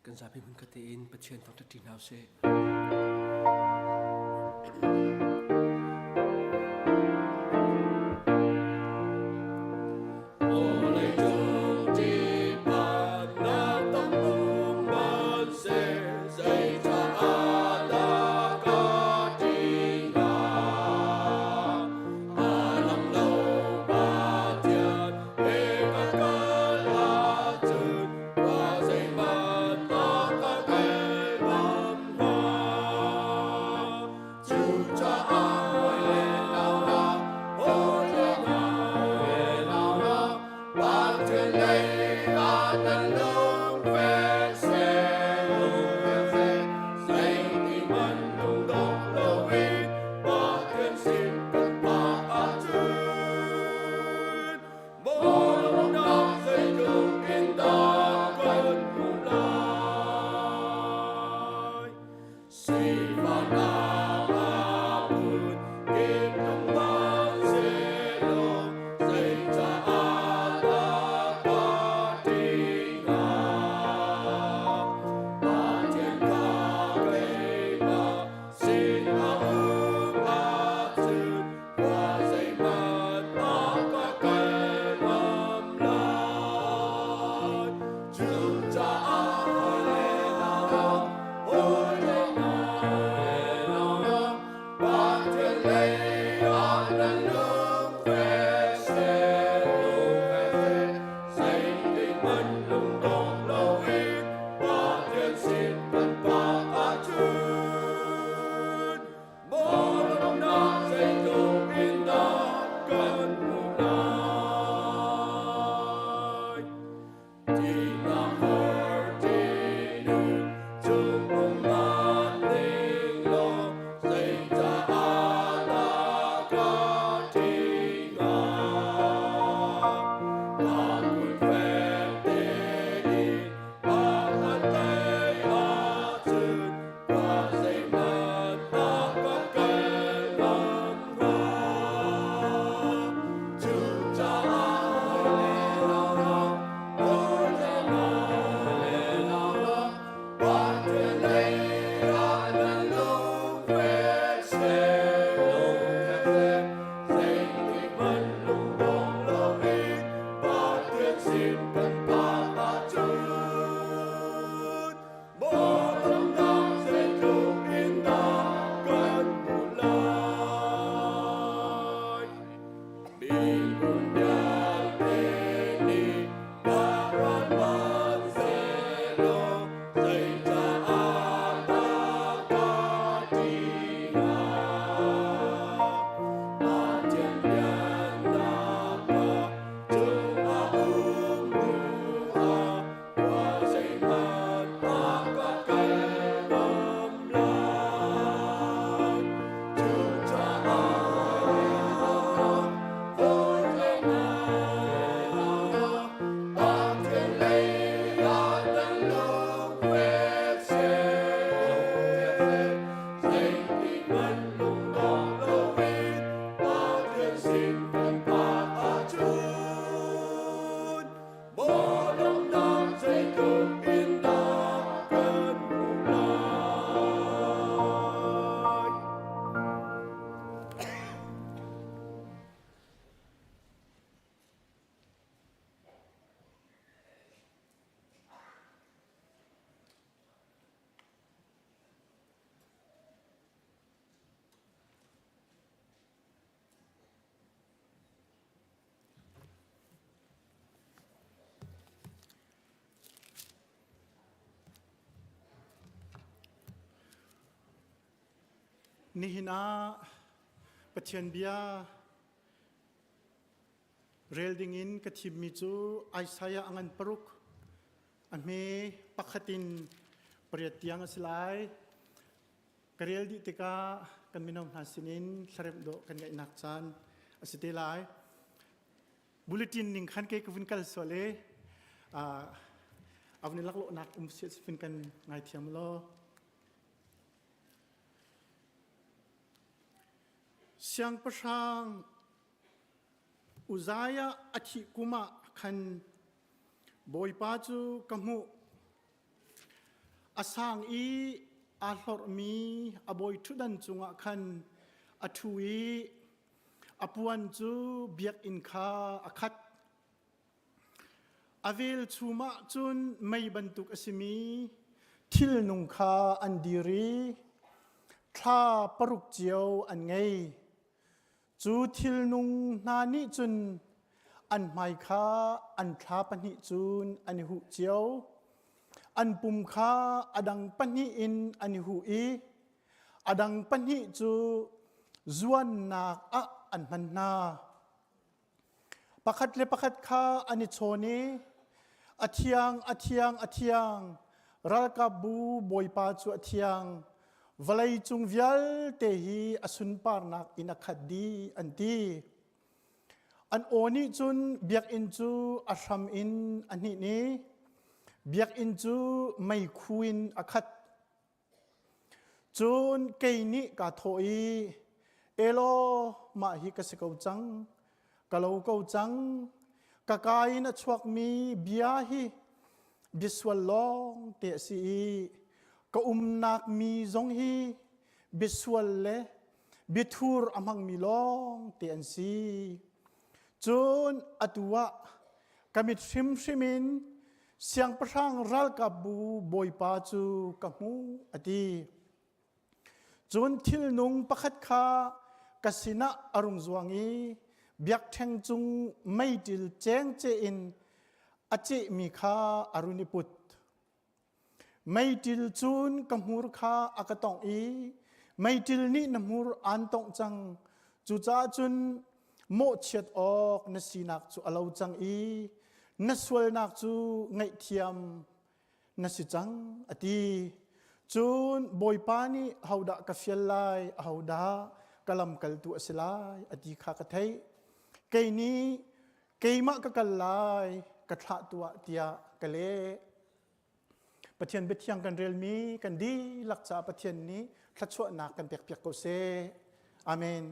Kan zapi hmun khat tein Pathian thangṭhat ṭi hna usih. Nihin ah Pathian bia rel dingin ka thimmi cu Isaiah a ngan paruk a hme pakhat in pariat tiang a si lai. Ka rel dih tikah kan mino hna sinin thlaremh dawh kan ngaihnak caan a si te lai. Bulletin ning khan ke ka vun kal sual i a vun i laklawhnak um si fin kan ngaithiam law. Siangpahrang Uzziah a thih kum ah khan Bawipa cu ka hmuh. A sang i aa hlorhmi a bawi ṭhutdan cungah khan a ṭhu i a puan cu biakinn kha a khat. A velchum ah cun mei bantuk a simi thilnung kha an dir i thla paruk cio an ngei. Cu thilnung hna nih cun an hmai kha an thla pahnih cun an i huh cio. An pum kha a dang pahnih in an i huh i a dang pahnih cu zuannak ah an hman hna. Pakhat le pakhat kha an i chawn i a thiang, a thiang, a thiang, ralkapbu Bawipa cu a thiang, vawlei cung vialte hi a sunparnak in a khat dih, an ti. An aw nih cun biakinn cu a hram in a hninh i biakinn cu meikhu in a khat. Cun kei nih kaa thawh i, Elaw, mah hi ka si ko cang, ka lo ko cang, ka kaa in a chuakmi bia hi biasual lawng te a si i ka umnak mi zong hi biasual le biathur a hmangmi lawng te an si. Cun atu ah ka mit hrimhrim in siangpahrang ralkapbu bawipa cu ka hmuh a ti. Cun thilnung pakhat kha ka sinah a rung zuang i biakṭheng cung meiṭil cengce in a cehmi kha a run i put. Meiṭil cun ka hmur kha a ka tongh i meiṭil nih na hmur aan tongh cang. Cucaah cun mawhchiat awk na sinak cu a lo cang i na sualnak cu ngaihthiam na si cang a ti. Cun Bawipa nih hodah ka fial lai, ahodah ka lamkaltu a si lai a ti kha ka theih. Kei nih keimah ka kal lai, ka thlah tuah tiah ka leh. Pathian biathiang kan relmi kan dihlak caah Pathian nih thluachuahnak kan pekpiak ko seh. Amen.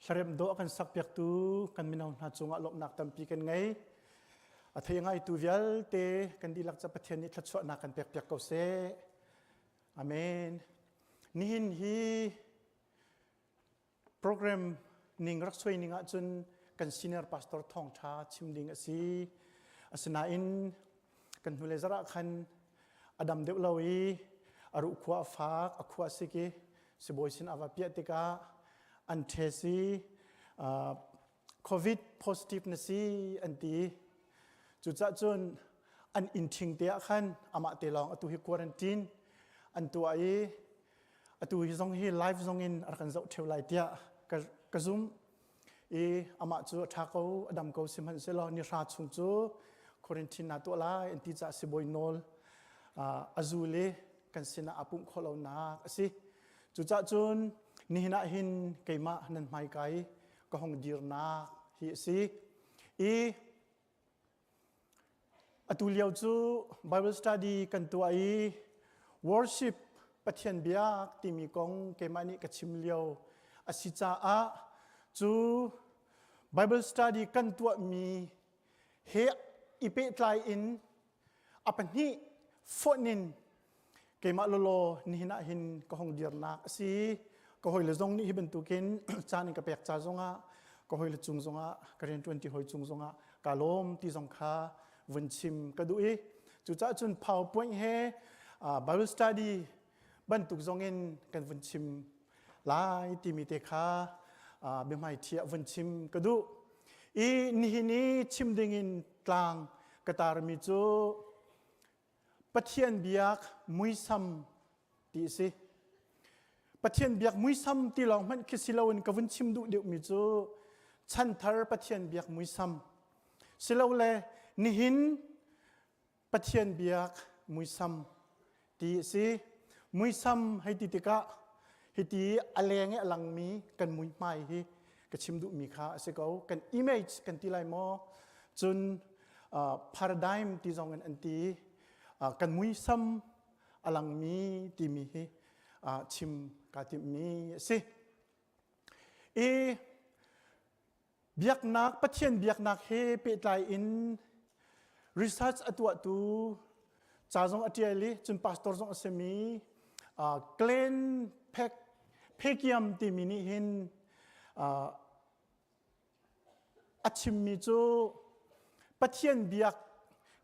Hlaremh dawh a kan sakpiaktu kan mino hna cungah lawmhnak tampi kan ngei. A thei ngaitu vialte kan dihlak ca Pathian nih thluachuahnak kan pekpiak ko seh. Amen. Nihin hi program ning rak suai ning ahcun kan senior pastor thawngṭha chim ding a si. Asinain kan hnulei zarh ah khan a dam deuh lo i a ruhkhua a fak, a khua a sik i sibawi sin a va piah tikah an test i COVID positive na si an ti. Cucaah cun an inn ṭhing te ah khan amah te lawng atu hi quarantine an tuah i atu hi zong hi live zong in a rak kan zoh ṭheo lai tiah ka, ka zumh. I amah cu a ṭha ko, a dam ko sihmanhsehlaw ni hra chung cu quarantine naa tuah lai an ti caah sibawi nawl a zul i kan sinah aa pumh khawh lonak a si. Cucaah cun nihin ah hin keimah nan hmaika i ka hung dirnak hi a si. I atu lio cu Bible study kan tuah i worship Pathian biak timi kong keimah nih ka chim lio a si caah cu Bible study kan tuahmi he i pehtlai in a pahnih fonh in keimah lawlaw nihin ah hin ka hong dirnak a si. Ka hawile zong nih hi bantukin caan in ka pek ca zongah ka hawile cung zongah ka rianṭuanṭi hawi cung zongah ka lawm ti zong kha vun chim ka duh i cucaah cun PowerPoint he Bible study bantuk zongin kan vun chim lai timi te kha biahmaiṭhi ah vun chim ka duh. I nihin i chim dingin tlang ka tarmi cu Pathian biak muisam ti a si. Pathian biak muisam ti lawng hmanh khi si loin ka vun chim duh deuhmi cu chanthar Pathian biak muisam silole nihin Pathian biak muisam ti a si. Muisam hei ti tikah hiti a leng i a langmi kan muihmai hi ka chim duhmi kha a si ko. Kan image kan ti lai maw? Cun uh, paradigm ti zong in an ti. Uh, kan muisam a langmi timi hi uh, chim kaa timhmi a si. I Biaknak, Pathian biaknak he pehtlai in research a tuahtu ca zong a ṭial i cun pastor zong a simi uh, Glenn Peck, Pekiam timi nih hin uh, a chimmi cu Pathian biak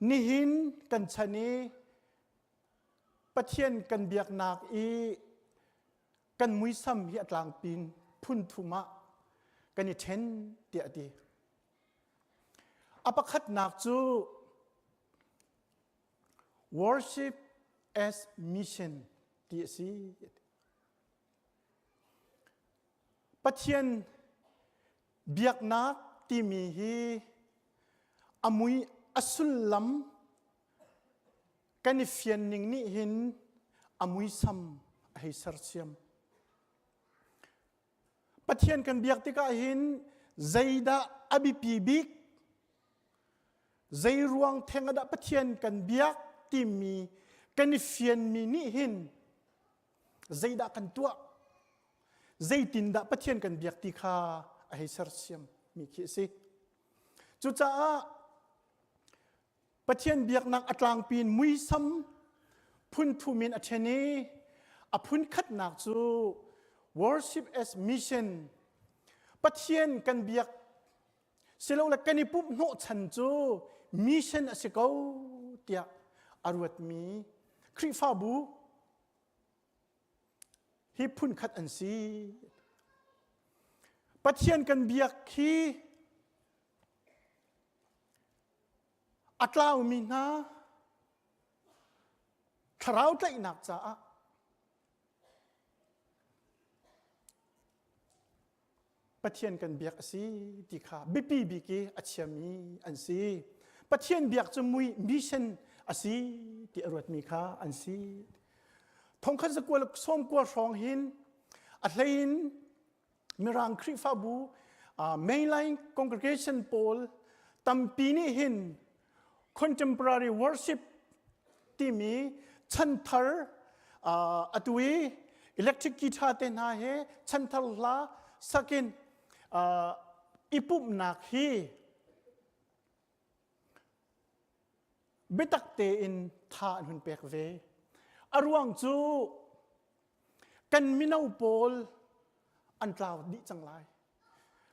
nihin kan chan i Pathian kan biaknak i kan muisam hi a tlangpin phun thum ah kan i ṭhen tiah a ti. A pakhatnak cu worship as mission ti a si. Pathian biaknak timi hi a mui a sullam kan i fian ning nih hin a muisam a hei sersiam. Pathian kan biak tikah hin zeidah a biapi bik zei ruang theng ah dah Pathian kan biak timi kan i fianmi nih hin zeidah kan tuah zeitindah Pathian kan biak ti kha a hei sersiam mi khi a si. Cucaah Pathian biaknak a tlangpi in muisam phun thum in a ṭhen i a phun khatnak cu worship as mission Pathian kan biak silole kan i pumh hnawhchan cu mission a si ko tiah a ruatmi Khrihfabu hi phun khat an si. Pathian kan biak hi A tlaumi hna thlarau tlaihnak caah Pathian kan biak a si ti kha biapi bik i a chiami an si. Pathian biak cu mui mission a si ti a ruatmi kha an si. Thongkhat zakua le sawmkua hrawng hin a hlein Mirang Khrihfabu uh, mainline congregation pawl tampi nih hin contemporary worship timi chanthar uh, atu i electric guitar te hna he chanthar hla sakin uh, i pumhnak hi biatak tein tha an hun pek ve. A ruang cu kan mino pawl an tlau dih cang lai.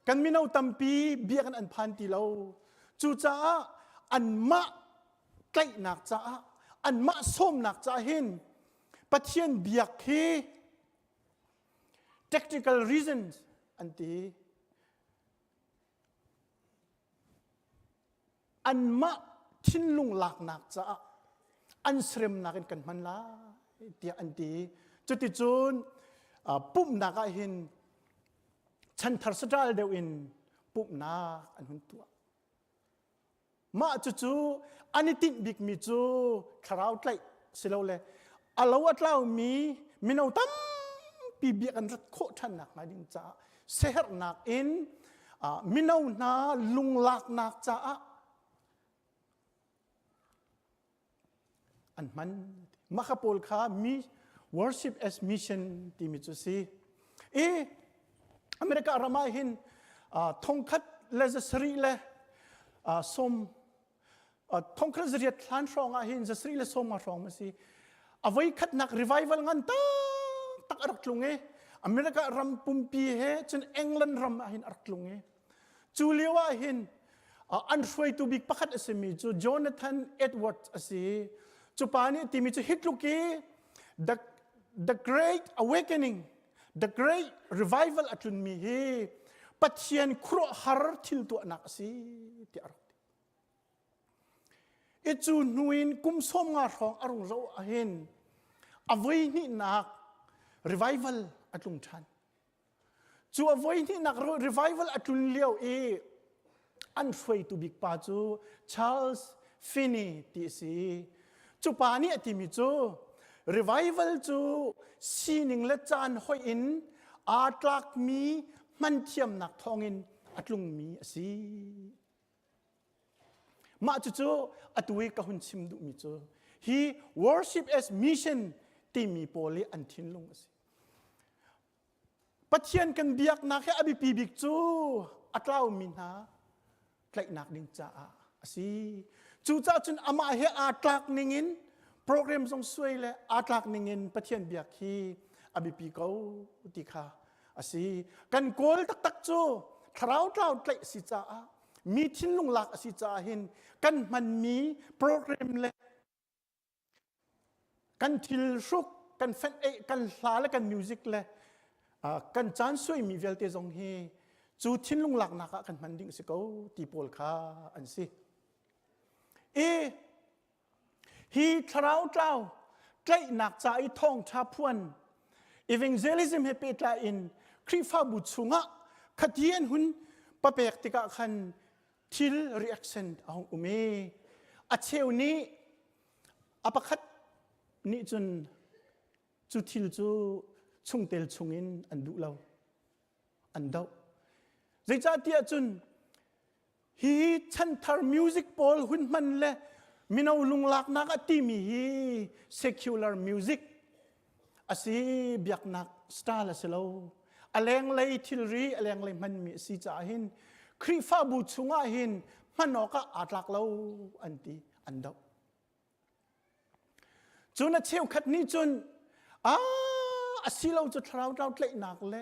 Kan mino tampi biakinn an phan ti lo. Cucaah anmah tlaihnak caah anmah sawmnak caah hin Pathian biak hi tactical reasons an ti. Anmah thinlung laknak caah an seremnak in kan hman lai tiah an ti. Cuticun pumhnak ah hin chanthar saṭal deuh in pumhnak an hun tuah. Mah cucu an i tinh bikmi cu thlarau tlaih silole a lo a tlaumi mino tampi biak an rat khawh ṭhannak hnga ding caah siaherhnak in mino hna lunglaknak caah an hman. Mah kha pawl kha mi worship as mission timi cu si. I America ram ah hin thongkhat le zasarih le sawm thongkhat zariat hlan hrawng ah hin zasarih le sawm nga hrawng a si. A voi khatnak revival ngan tak tak a rak tlung i America ram pumpi he cun England ram ah hin a rak tlung i Cu lio ah hin an hruaitu bik pakhat a simi cu Jonathan Edwards a si. Cu pa nih timi cu hitluk i the, the great awakening, the great revival a tlunmi hi Pathian khuaruahhar thil tuahnak a si tiah a rak ti. I cu hnu in kum sawm nga hrawng a rung zoh ahhin a voi hnihnak revival a tlung ṭhan. Cu a voihnihnak revival a tlun lio i an hruaitu bik pa cu Charles Finney ti a si. Cu pa nih a timi cu revival cu sining le caan hoih in aa tlakmi hmanthiamnak thawngin a tlungmi a si. Mah cucu atu i ka hun chim duhmi cu hi worship as mission timi pawl i an thinlung a si. Pathian kan biaknak hi a biapi bik cu a tlaumi hna tlaihnak ding caah a si. Cucaah cun amah he aa tlak ningin program zong suai le aa tlak ningin Pathian biak hi a biapi ko ti kha a si. Kan kawl taktak cu thlarau tlau tlaih a si caah mi thinlung lak a si caah hin kan hmanmi program le Kan thil hruk, kan fenh eh, kan hla le kan music le kan caan suaimi vialte zong hi cu thinlung laknak ah kan hman ding a si ko ti pawl kha an si. I hi thlarau tlau tlaihnak ca i thawngṭha phuan evangelism he pehtlai in Khrihfabu chungah khati an hun papek tikah khan thil reaction a hung um i a cheu nih a pakhat nih cun cu thil cu chungtel chungin an duh lo an doh zeicahtiah cun hi chanthar music pawl hun hman le mino lunglaknak a timi hi secular music a si biaknak style a si lo a lenglei thilri a lenglei hmanmi a si caah hin Khrihfabu chungah hin hman awkah aa tlak lo an ti an doh cun a cheukhat nih cun a a si lo cu thlarau tlau tlaihnak le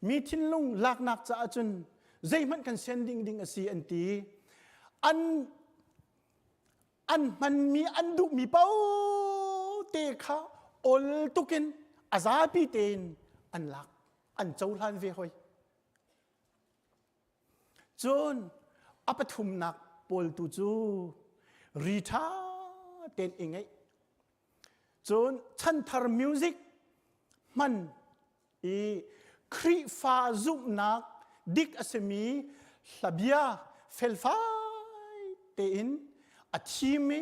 mi thinlung laknak caah cun zeihmanh kan sian ding ding a si an ti an an hmanmi an duhmi paoh te kha ol tukin a zapi tein an lak an cohlan ve hoi cun a pathumnak pawl tu cu ri ṭha tein i ngeih cun chanthar music hman i Khrihfa zumhnak dik a simi hlabia felfai tein a thim i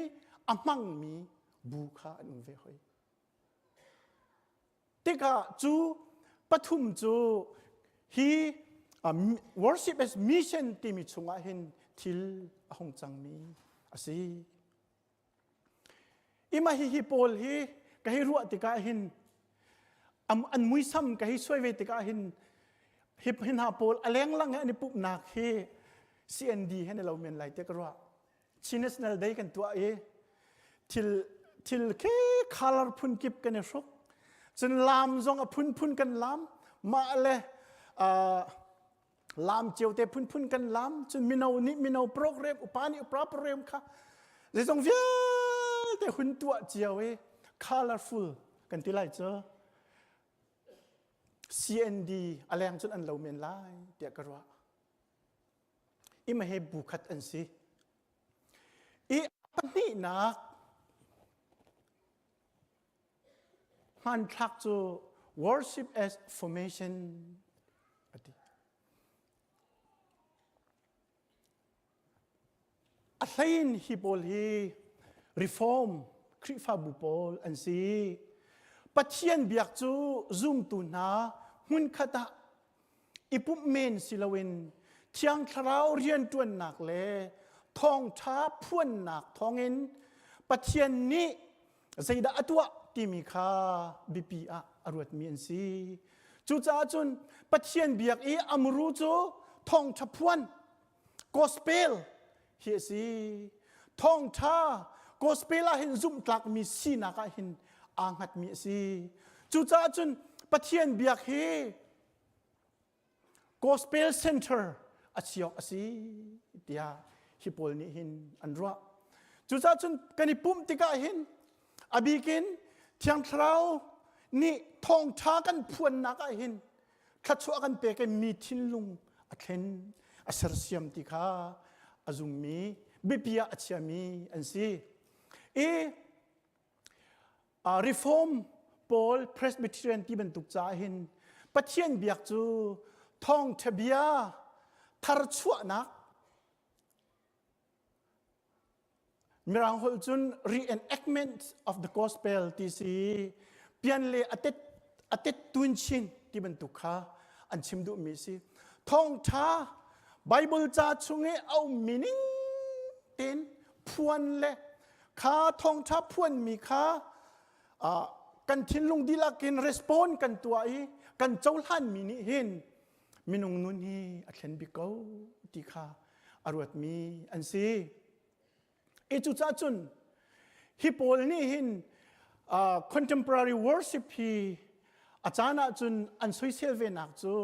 a hmangmi bu kha an um ve hoi. Tikah cu pathum cu hi worship as mission timi chungah hin thil a hung cangmi a si. Ima hi hi pawl hi ka hei ruah tikah hin an muisam ka hei suai ve tikah hin Hi hna pawl a lenglang he an i pumhnak hi CND he na lo men lai tiah ka ruah. Chin National Day kan tuah i thil thil khi color phun kip kan i hruk. Cun lam zong a phunphun kan lam. Mah le uh, lam cio te phunphun kan lam. Cun mino nih mino program, upa nih upa program kha zeizong vialte hun tuah cio i colorful kan ti lai cu. CND a leng cun an lo men lai tiah ka ruah. Ima he bu khat an si. I pahnihnak hmanthlak cu worship as formation a ti. A hlein hi pawl hi reform Khrihfabu pawl an si. Pathian biak cu zumtu hna hmunkhat ah i pumh men si loin Thiang Thlarau rianṭuannak le thawngṭha phuannak thawngin Pathian nih zeidah a tuah timi kha biapi ah a ruatmi an si. Cucaah cun Pathian biak i a muru cu thawngṭha phuan gospel hi a si. Thawngṭha gospel ah hin zumhtlakmi sinak ah hin aa hngatmi a si. Cucaah cun Pathian biak hi gospel center a si awk a si tiah hi pawl nih hin an ruah. Cucaah cun kan i pumh tikah hin a bikin Thiang Thlarau nih thawngṭha kan phuannak ah hin thluachuah kan pek i mi thinlung a thlen a sersiam ti kha a zummi biapi ah a chiami an si. I Reform pawl Presbyterian ti bantuk caah hin Pathian biak cu thawngṭha bia tharchuahnak Mirang holh cun reenactment of the gospel ti si pian le a tet a tet tun chin ti bantuk kha an chim duhmi si. Thawngṭha Bible ca chung i a ummi ning tein phuan le kha thawngṭha phuanmi kha uh, kan thinlung dihlak in respond kan tuah i kan cohlanmi nih hin minung nun hi a thlen bik ko ti kha a ruatmi an si. I cucaah cun hi pawl nih hin uh, contemporary worship hi a caan ah cun an soisel ve nak cu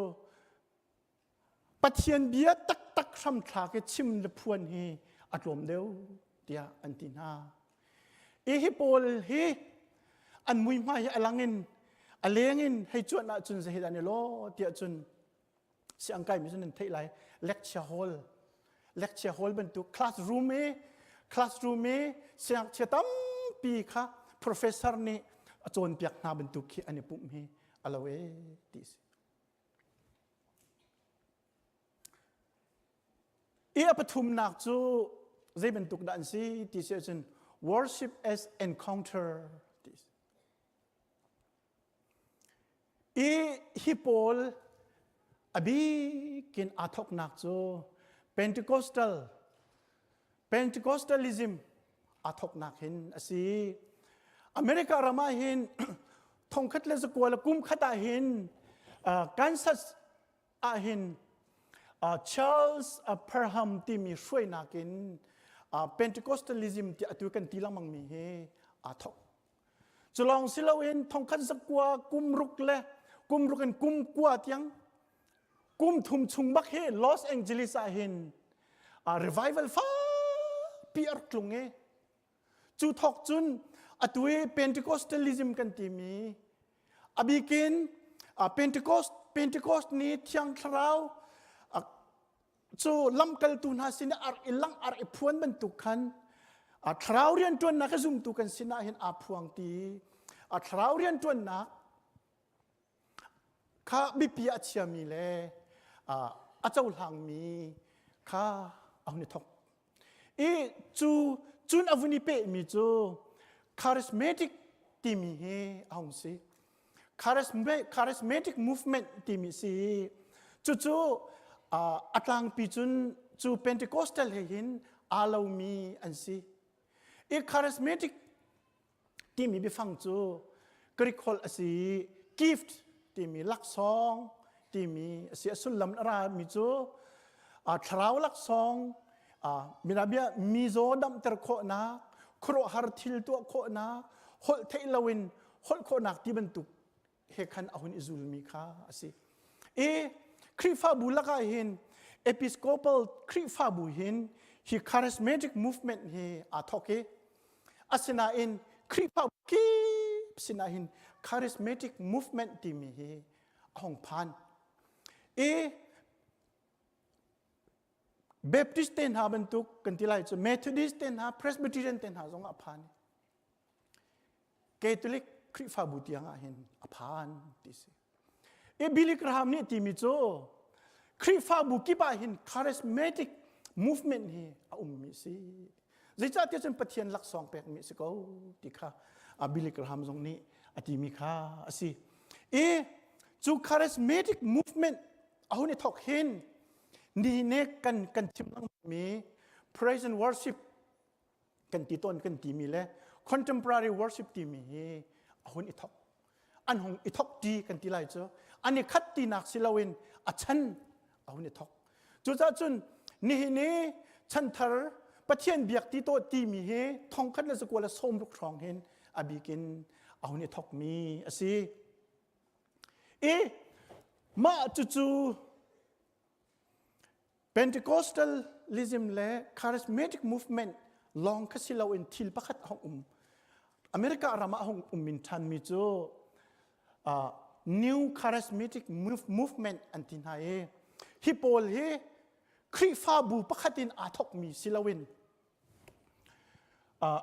Pathian bia taktak hramthlak i chim le phuan hi a tlawm deuh tiah an ti hna. I hi pawl hi an muihmai hi a lang in a leng in hei cuanh ahcun zei dah ni law tiah cun siang kai mi cun nan theih lai lecture hall lecture hall bantuk classroom i classroom i siangngakchia tampi kha professor nih a cawnpiak hna bantuk khi an i pumh hi a lo e ti si I a pathumnak cu zei bantuk dah an si ti si ahcun worship as encounter ti si. I hi pawl a bikin aa thawknak cu Pentecostal Pentecostalism aa thawknak hin a si. America ram ah hin thongkhat le zakua le kum khat ah hin uh, Kansas ah hin uh, Charles Parham timi hruainak in uh, Pentecostalism ti atu kan ti lengmang mi hi aa thawk. Cu lawng si loin thongkhat zakua kum ruk le kum ruk in kum kua tiang kum thum chung bak hi Los Angeles ah hin uh, revival fa pi a rak tlung i Cu thawk cun atu i Pentecostalism kan timi a bikin Pentecost Pentecost ni Thiang Thlarau cu lamkaltu hna sin ar i lang ar i phuan bantuk khan thlarau rianṭuannak a zumtu kan sinah hin aa phuang ti a thlarau rianṭuannak kha biapi a chiami le a cohlangmi kha a hun i thawk. I cu cun a vun i pehmi cu charismatic timi hi a hung si. Charismatic movement timi si. Cucu a tlangpi cun cu Pentecostal he hin aa lomi an si. I charismatic timi biafang cu Greek holh a si i gift timi laksawng timi a si. A sullam a rami cu thlarau laksawng minabia mizaw damter khawhnak, khuaruahhar thil tuah khawhnak, holh theih loin holh khawhnak ti bantuk he khan a hun i zulmi kha a si. I Khrihfabu lakah hin Episcopal Khrihfabu hin hi charismatic movement hi aa thawk i asinain Khrihfabu kip sinah hin charismatic movement timi hi a hung phan. I Baptist te hna bantuk kan ti lai cu Methodist te hna Presbyterian te hna zong a phan. Catholic Khrihfabu tiang ah hin a phan ti si. I Billy Graham nih timi cu Khrihfabu kip ah hin charismatic movement hi a ummi si. Zeicahtiah cun Pathian laksawng pekmi si ko ti kha Billy Graham zong nih a timi kha a si. I cu charismatic movement a hun i thawk hin ni ne kan kan chim lengmangmi praise and worship kan ti tawn kan timi le contemporary worship timi hi a hun i thawk an hung i thawk ti kan ti lai cu an i khat tinak si loin a chan a hun i thawk cucaah cun nihin i chanthar Pathian biak ti to timi hi thongkhat le zakua le sawmruk hrawng hin a bikin a hun i thawkmi a si i mah cucu Pentecostalism le charismatic movement lawng kha si loin thil pakhat a hung um. America ram ah a hung um min ṭhanmi cu uh, New Charismatic Movement an ti hna i hi pawl hi Khrihfabu pakhat in aa thawkmi si loin uh,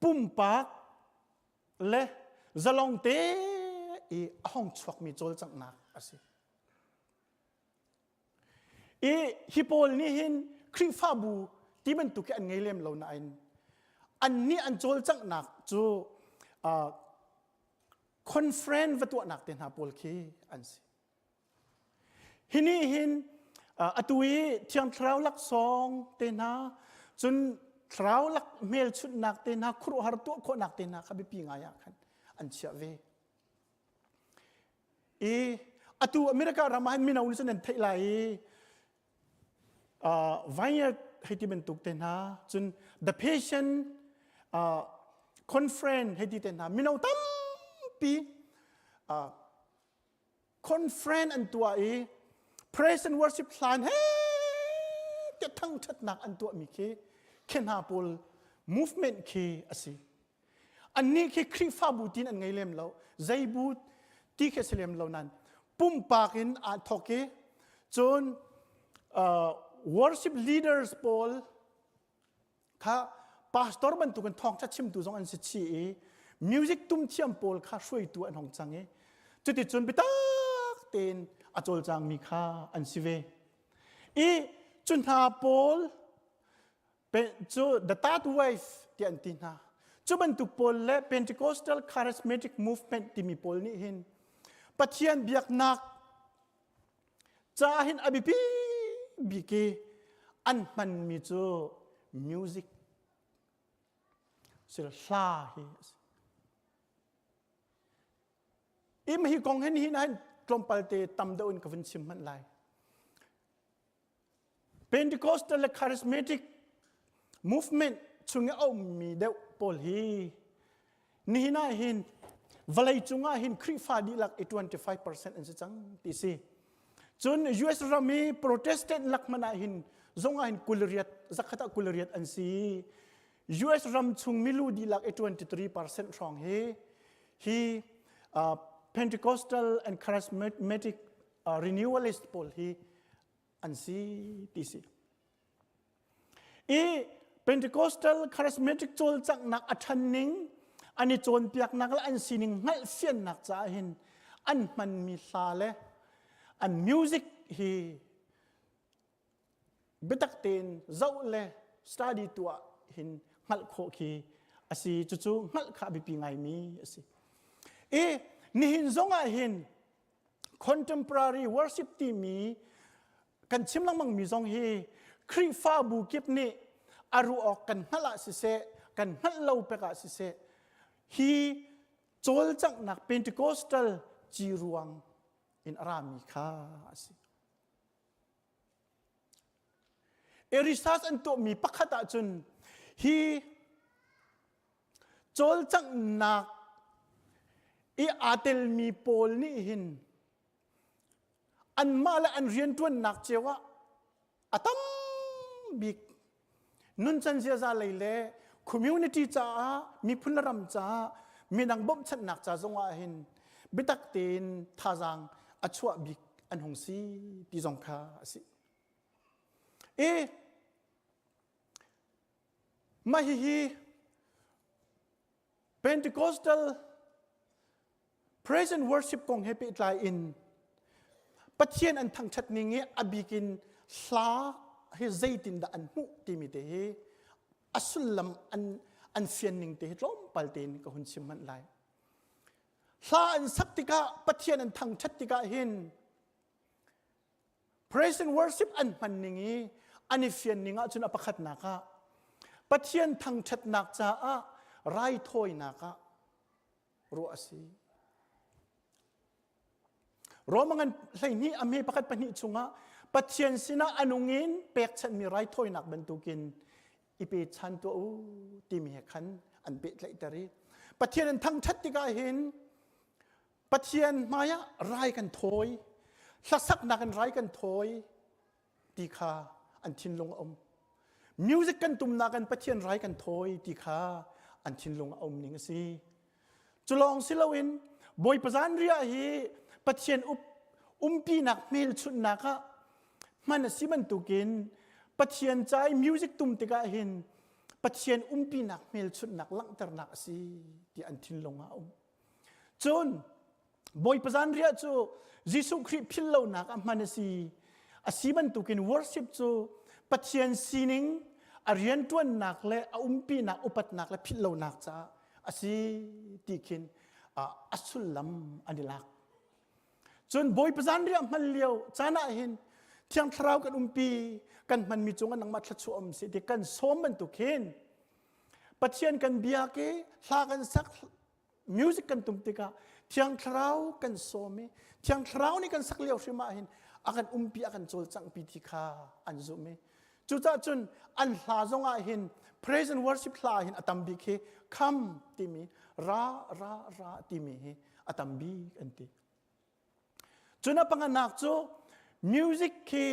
pumpak le zalong te i a hong chuakmi cawlcanghnak a si. I hi pawl nih hin Khrihfabu ti bantuk hi an ngei lem lo nain annih an cawlcanghnak cu uh, conference va tuahnak te hna pawl khi an si. Hi nih hin uh, atu i Thiang Thlarau laksawng te hna cun thlarau lak hmelchunhnak te hna khuaruahhar tuah khawhnak te hna kha biapi ngai ah khan an chiah ve. I atu America ram ah hin mino nih cun nan theih lai i uh, vineyard hei ti bantuk te hna cun the patient uh, conference hei ti te hna mino tampi uh, conference an tuah i praise and worship hlan he te thangthatnak an tuahmi khi khi hna pawl movement khi a si Annih khi Khrihfabu tin an ngei lem lo. Zei bu ti khi a si lem lo nan pumpak in aa thawk i cun uh, worship leaders pawl kha pastor bantukin thawngṭha chimtu zong an si chih i music tum thiam pawl kha hruaitu an hong cang i cuticun biatak tein a cawlcangmi kha an si ve. I cu hna pawl Cu the third wave ti an ti hna. Cu bantuk pawl le Pentecostal Charismatic Movement timi pawl nih hin Pathian biaknak ca hin a biapi bik i an hmanmi cu music sil hla hi a si. Im hi kong hin hin hin tlawmpal te tam deuh in ka vun chim hmanh lai. Pentecostal le Charismatic movement chung i a ummi deuh pawl hi nihin ah hin vawlei cungah hin Khrihfa dihlak i 25% an si cang ti si. Cun US ram i Protestant lak hmanh ah hin zong ah hin kulriat zakhat ah kulriat an si. US ram chung milu dihlak i 23% hrawng hi hi uh, Pentecostal and Charismatic uh, renewalist pawl hi an si ti si. I Pentecostal charismatic cawlcanghnak a ṭhan ning, an i cawnpiaknak le an sining hngalhfiannak caah hin an hmanmi hla le an music hi biatak tein zoh le study tuah hin hngalh khawh khi a si. Cucu hngalh kha a biapi ngaimi a si. I nihin zong ah hin contemporary worship timi kan chim lengmang mi zong hi Khrihfabu kip nih a ruah awk kan hngalh ah siseh kan hngalh lo pek ah siseh hi cawlcanghnak Pentecostal ci ruang. in a rami kha a si. E research an tuahmi pakhat ahcun hi cawlcanghnak i aa telmi pawl nih hin anmah le an rianṭuannak cio ah a tam bik nuncan ziaza lei le community caah miphun le ram caah midang bawmhchanhnak ca zong ah hin biatak tein thazaang a chuah bik an hung si ti zong kha a si. E mah hihi Pentecostal Praise and worship kong he pehtlai in Pathian an thangṭhat ning i a bik in hla hi zeitindah an hmuh timi te hi a sullam an, an fian ning te hi tlawmpal tein ka hun chim hmanh lai. Hla an sak tikah Pathian an thangṭhat tikah hin praise and worship an hman ning i an i fian ning ahcun a pakhatnak ah Pathian thangṭhatnak caah raithawinak ah ruah a si. Roma ngan 12 a hme pakhat pahnih chungah Pathian sinah a nung in pekchanhmi raithawinak bantukin i pe chan tuah u timi he khan an pehtlaihter i Pathian an thangṭhat tikah hin Pathian hmaiah rai kan thawi hlasaknak in rai kan thawi ti kha an thinlung a um. Music kan tumnak in Pathian rai kan thawi ti kha an thinlung a um ning a si. Cu lawng si loin Bawipa zanriah hi Pathian up, umpinak hmelchunhnak ah hman a si bantukin Pathian ca i music tum tikah hin Pathian umpinak hmelchunhnak langhternak a si ti an thinlung ah a um. Cun Bawipa zanriah cu Jesuh Khrih philhlonak ah hman a si. A si bantukin worship cu Pathian sining, a rianṭuannak le a umpinak, upatnak le philhlonak caah a si ti khin a sullam an i lak. Cun Bawipa zanriah hman lio caan ah hin Thiang Thlarau kan umpi, kan hmanmi cungah nangmah thluachuah um seh ti kan sawm bantuk hin Pathian kan biak i hla kan sak music kan tum tikah Thiang Thlarau kan sawm i Thiang Thlarau nih kan sak lio hrim ah hin a kan umpi a kan cawlcanghpi ti kha an zumh i cucaah cun an hla zong ah hin praise and worship hla ah hin a tam bik hi come timi ra ra ra timi hi a tam bik an ti Cun a panganak cu music khi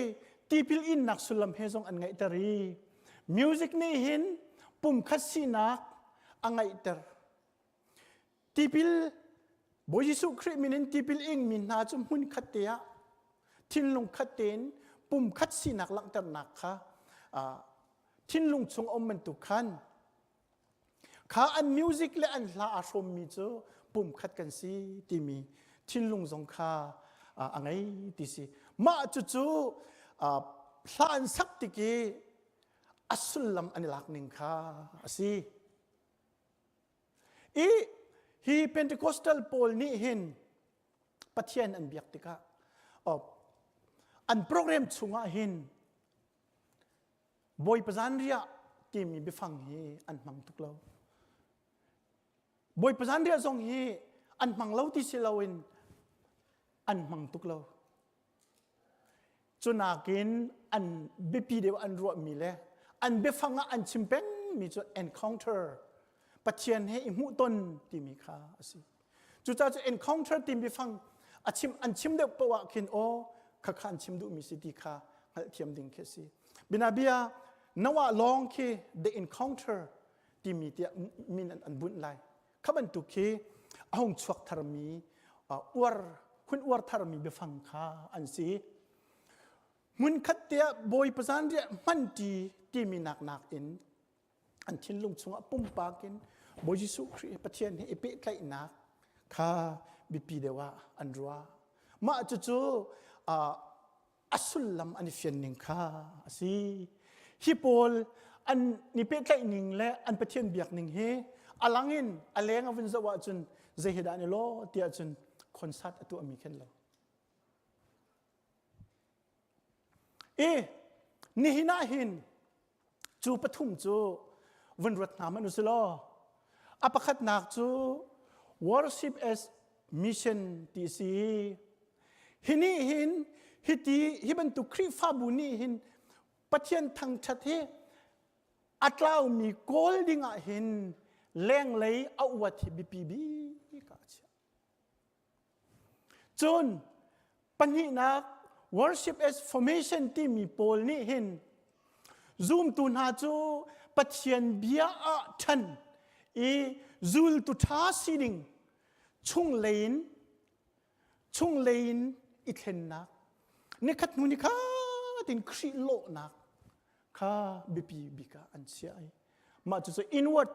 tipil innak sullam he zong an ngaihter i music nih hin pumkhat sinak a ngaihter. Tipil Bawi Jesuh Khrih min in tipil ingmi hna cu hmun khat te ah thinlung khat tein pumkhat sinak langhternak kha thinlung chung um bantuk khan Kha an music le an hla aa hrawmmi cu pumkhat kan si timi thinlung zong kha a ngei ti si. Mah cucu hla an sak tik i a sullam an i lak ning kha a si. I hi Pentecostal pawl nih hin Pathian an biak tikah an program chungah hin Bawipa zanriah timi biafang hi an hmang tuk lo. Bawipa zanriah zong hi an hmang lo ti si loin an hmang tuk lo. Cunakin an biapi deuh an ruahmi le an biafang ah an chim pengmi cu encounter Pathian he i hmuhton timi kha a si. Cucaah cu encounter timi biafang a chim an chim deuh poah ah khin aw khakha an chim duhmi si ti kha hngalhthiam ding khi a si. Binabia Noah lawng khi the encounter timi tiah min an, an bunh lai. Kha bantuk khi a hung chuak tharmi uar hun uar tharmi biafang kha an si. Hmunkhat te ah Bawipa zanriah hmanṭi timi nak nakin an thinlung chungah pumpak in Bawi Jesuh Khrih Pathian he i pehtlaihnak kha biapi deuh ah an ruah. Mah cucu a sullam an i fian ning kha a si. Hi pawl an i pehtlaih ning le an Pathian biak ning hi a lang in a leng a vun zoh ahcun zei he dah an i lawh tiah cun concert a tuahmi khin lo. I nihin ah hin cu pathum cu vun ruat hna hmanh usih law a pakhatnak cu worship as mission ti si. Hi nih hin hiti hi bantuk Khrihfabu nih hin Pathian thangṭhat hi a tlaumi kawl ding ah hin lenglei a uat hi biapi bik ah a chiah. Cun pahnihnak worship as formation timi pawl nih hin zumtu hna cu Pathian bia ah ṭhan i zultu ṭha sining chunglei in chunglei in i thlennak nikhat hnu nikhat in Khrih lawhnak kha biapi bik ah an chiah i mah cucu inward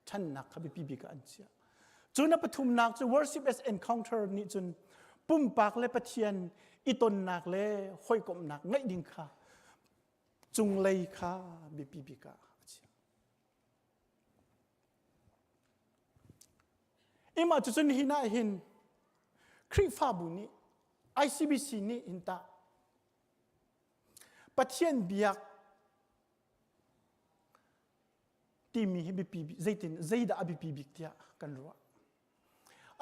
ṭhannak kha biapi bik ah an chiah. Cun a pathumnak cu worship as encounter nih cun pumpak le Pathian i tonnak le hawikomhnak ngeih ding kha cunglei kha biapi bik ah a chiah. Imah cucun hin ah hin Khrihfabu nih ICBC nih hin tah Pathian biak timi hi biapi zeitin zeidah a biapi bik tiah kan ruah.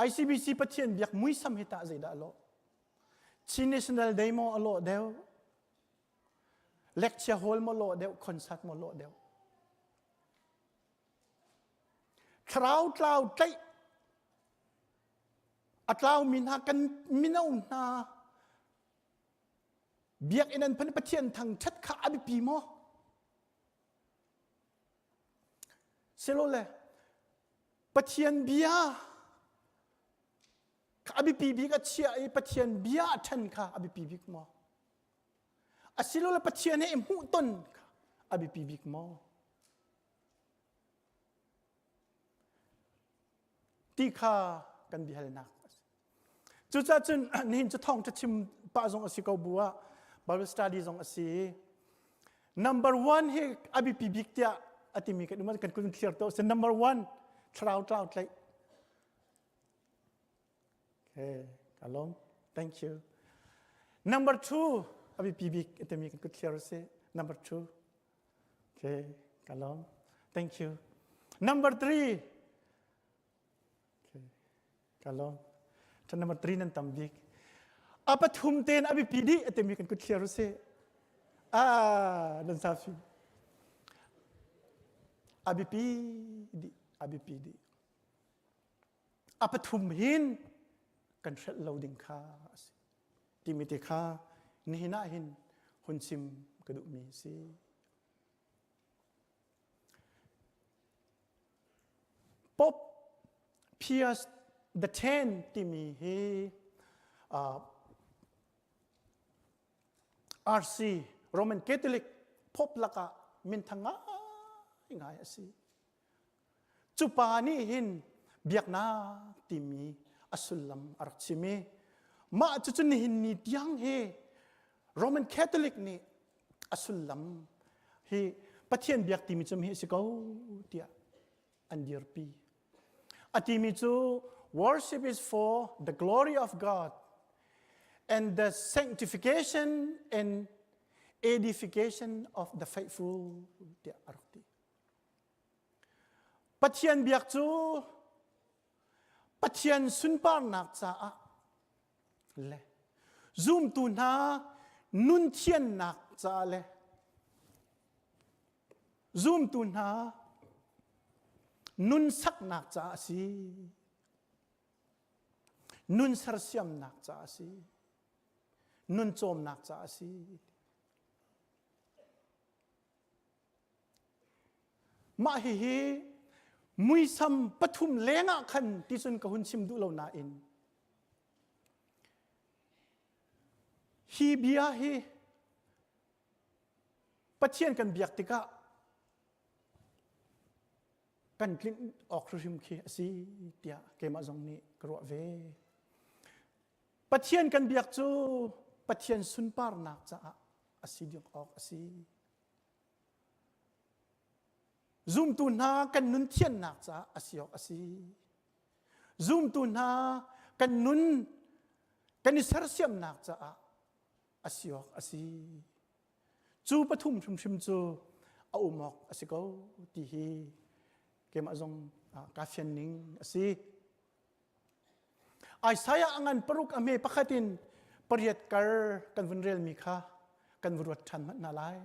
ICBC Pathian biak muisam hi tah zeidah a lawh? Chin National Day maw a lawh deuh? Lecture hall maw lawh deuh? Concert maw lawh deuh? Thlarau tlau tlaih a tlaumi hna kan mino hna biakinn an phan Pathian thangṭhat kha a biapi maw? Silole Pathian bia kha a biapi bik a chiah i Pathian bia a ṭhen kha a biapi bik maw? Asilole Pathian he i hmuhton kha a biapi bik maw? Ti kha kan biahalnak a si. Cucaah cun nihin cu thawngṭha chim pah zong a si ko bu ah Bible study zong a si. Number one hi a biapi bik tiah a timi kan um kan kun clear to. Number one thlarau tlau tlaih. Okay, ka lawm. Thank you. Number two, a biapi bik a timi kan kut clear si. Number two. Okay, ka lawm. Thank you. Number three. Okay, ka lawm. Ṭhan number three nan tam bik. A pathum ten a biapi dih a timi kan kut clear si. Ah, nan sa fi. A biapi dih, a biapi dih. A pathum hin kan hrelh lo ding kha a si timi te kha nihin ah hin hun chim ka duhmi a si. Pope Pius the Ten timi hi uh, RC Roman Catholic Pope lakah minthang ngai a si. Cu pa nih hin biaknak timi a sullam a rak chim i mah cucu nihin ni tiang hi Roman Catholic nih a sullam hi Pathian biak timi cu hi a si ko tiah an dirpi. A timi cu worship is for the glory of God and the sanctification and edification of the faithful tiah a rak ti. Pathian biak cu Pathian sunparnak caah le zumtu hna nun thiannak caah le zumtu hna nun saknak caah a si. Nun sersiamnak caah a si. Nun cawmnak caah a si. Mah hihi muisam pathum lengah khan ti cun ka hun chim duh lo nain hi bia hi Pathian kan biak tikah kan tlinh awk hrimhrim khi a si tiah keimah zong nih ka ruah ve. Pathian kan biak cu Pathian sunparnak caah a si ding awk a si. Zumtu hna kan nun thiannak caah a si awk a si. Zumtu hna kan nun kan i sersiamnak caah a si awk a si. Cu pathum hrimhrim cu a um awk a si ko ti hi keimah zong kaa fian ning a si. Isaiah a ngan paruk a hme pakhat in pariat kar kan vun relmi kha kan vun ruat ṭhan hmanh hna lai.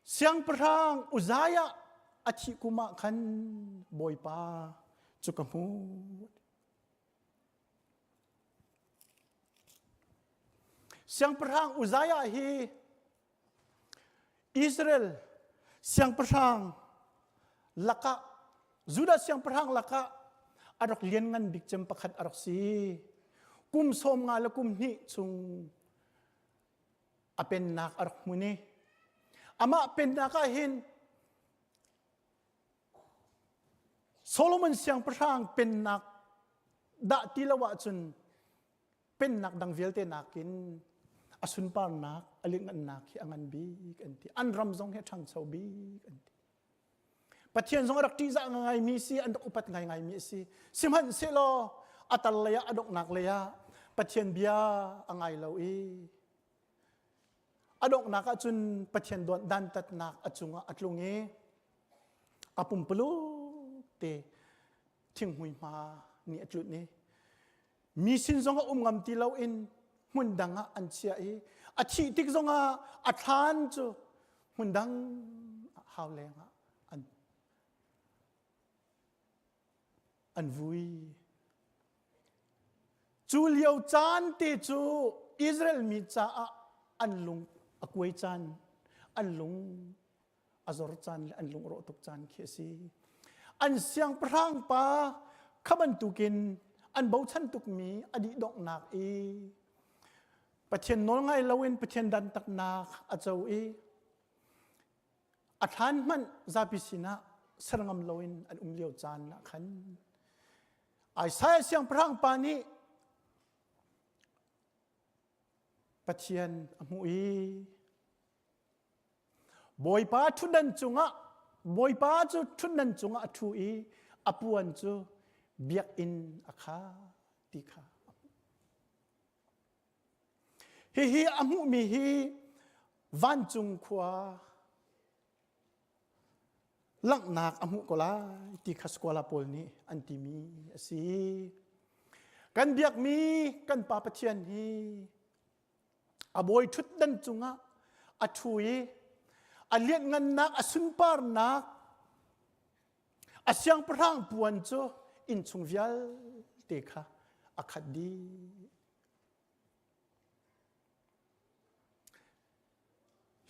Siangpahrang Uzziah a thih kum ah khan Bawipa cu ka hmuh. Siangpahrang Uzziah hi Israel siangpahrang lakah Judah siangpahrang lakah a rak lianngan bik cem pakhat a rak si. Kum sawm nga le kum hnih chung a pennak a rak hmun i amah pennak ah hin Solomon siangpahrang pennak dah ti lo ahcun pennak dang vialte nakin a sunparnak a lianhngannak hi a ngan bik an ti. An ram zong hi a ṭhangcho bik an ti. Pathian zong a rak ṭihzah ngaingaimi si, an rak upat ngaingaimi a si. Sihmanhsehlaw a tal lei ah a donghnak lei ah Pathian bia a ngai lo i a donghnak ahcun Pathian dantatnak a cungah a tlung i a pumpuluk te thinghmui hma nih a tlunh i mi sin zong a um ngam ti loin hmun dang ah an chiah i a thih tik zongah a thlan cu hmun dang hau leng ah an an vui. Cu lio caan te cu Israel mi caah an lung a kuai caan, an lung a zor caan le an lung a rawh tuk caan khi a si. An siangpahrang pa kha bantukin an bochan tukmi a dih donghnak i Pathian nawl ngai loin Pathian dantatnak a co i a thlan hmanh zapi sinah ser ngam loin an um lio caan ah khan Isaiah siangpahrang pa nih Pathian a hmuh i Bawipa ṭhutdan cungah Bawipa cu ṭhutdan cungah a ṭhu i a puan cu biakinn a kha ti kha a hmuh. Hihi a hmuhmi hi vancung khua langhnak a hmuh ko lai ti kha skola pawl nih an timi a si. Kan biakmi kan Pa Pathian hi a bawi ṭhutdan cungah a ṭhu i a lianhngannak a sunparnak a siangpahrang puan cu innchung vialte kha a khat dih.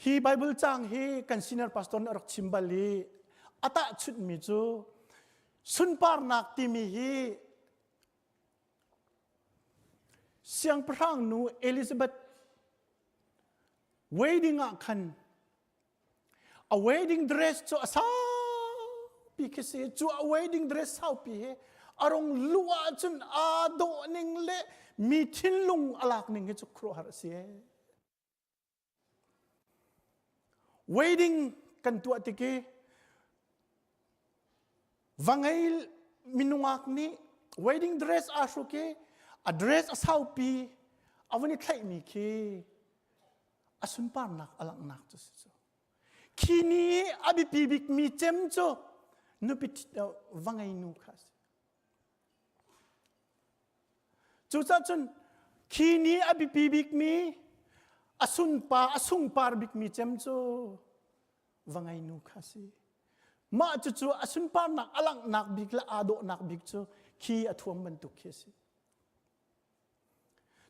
Hi Bible caang hi kan senior pastor nih a rak chim bal i a tahchunhmi cu sunparnak timi hi Siangpahrang nu Elizabeth wedding ah khan a wedding dress cu a saupi khi si cu a wedding dress saupi hi a rong luh ahcun aa dawh ning le mi thinlung a lak ning hi cu khuaruahhar a si. Wedding kan tuah tik i va ngei minungak nih wedding dress aa hruk i a dress a saupi a vun i thlaihmi khi a sunparnak a langhnak cu si cu. Khi ni i a biapi bikmi cem cu nupi va ngei nu kha a si. Cucaah cun khi ni a biapi bikmi a sunpa a sungpar bikmi cem cu va ngeinu kha a si. Mah cucu a sunparnak a langhnak bik le aa dawhnak bik cu khi a thuam bantuk khi a si.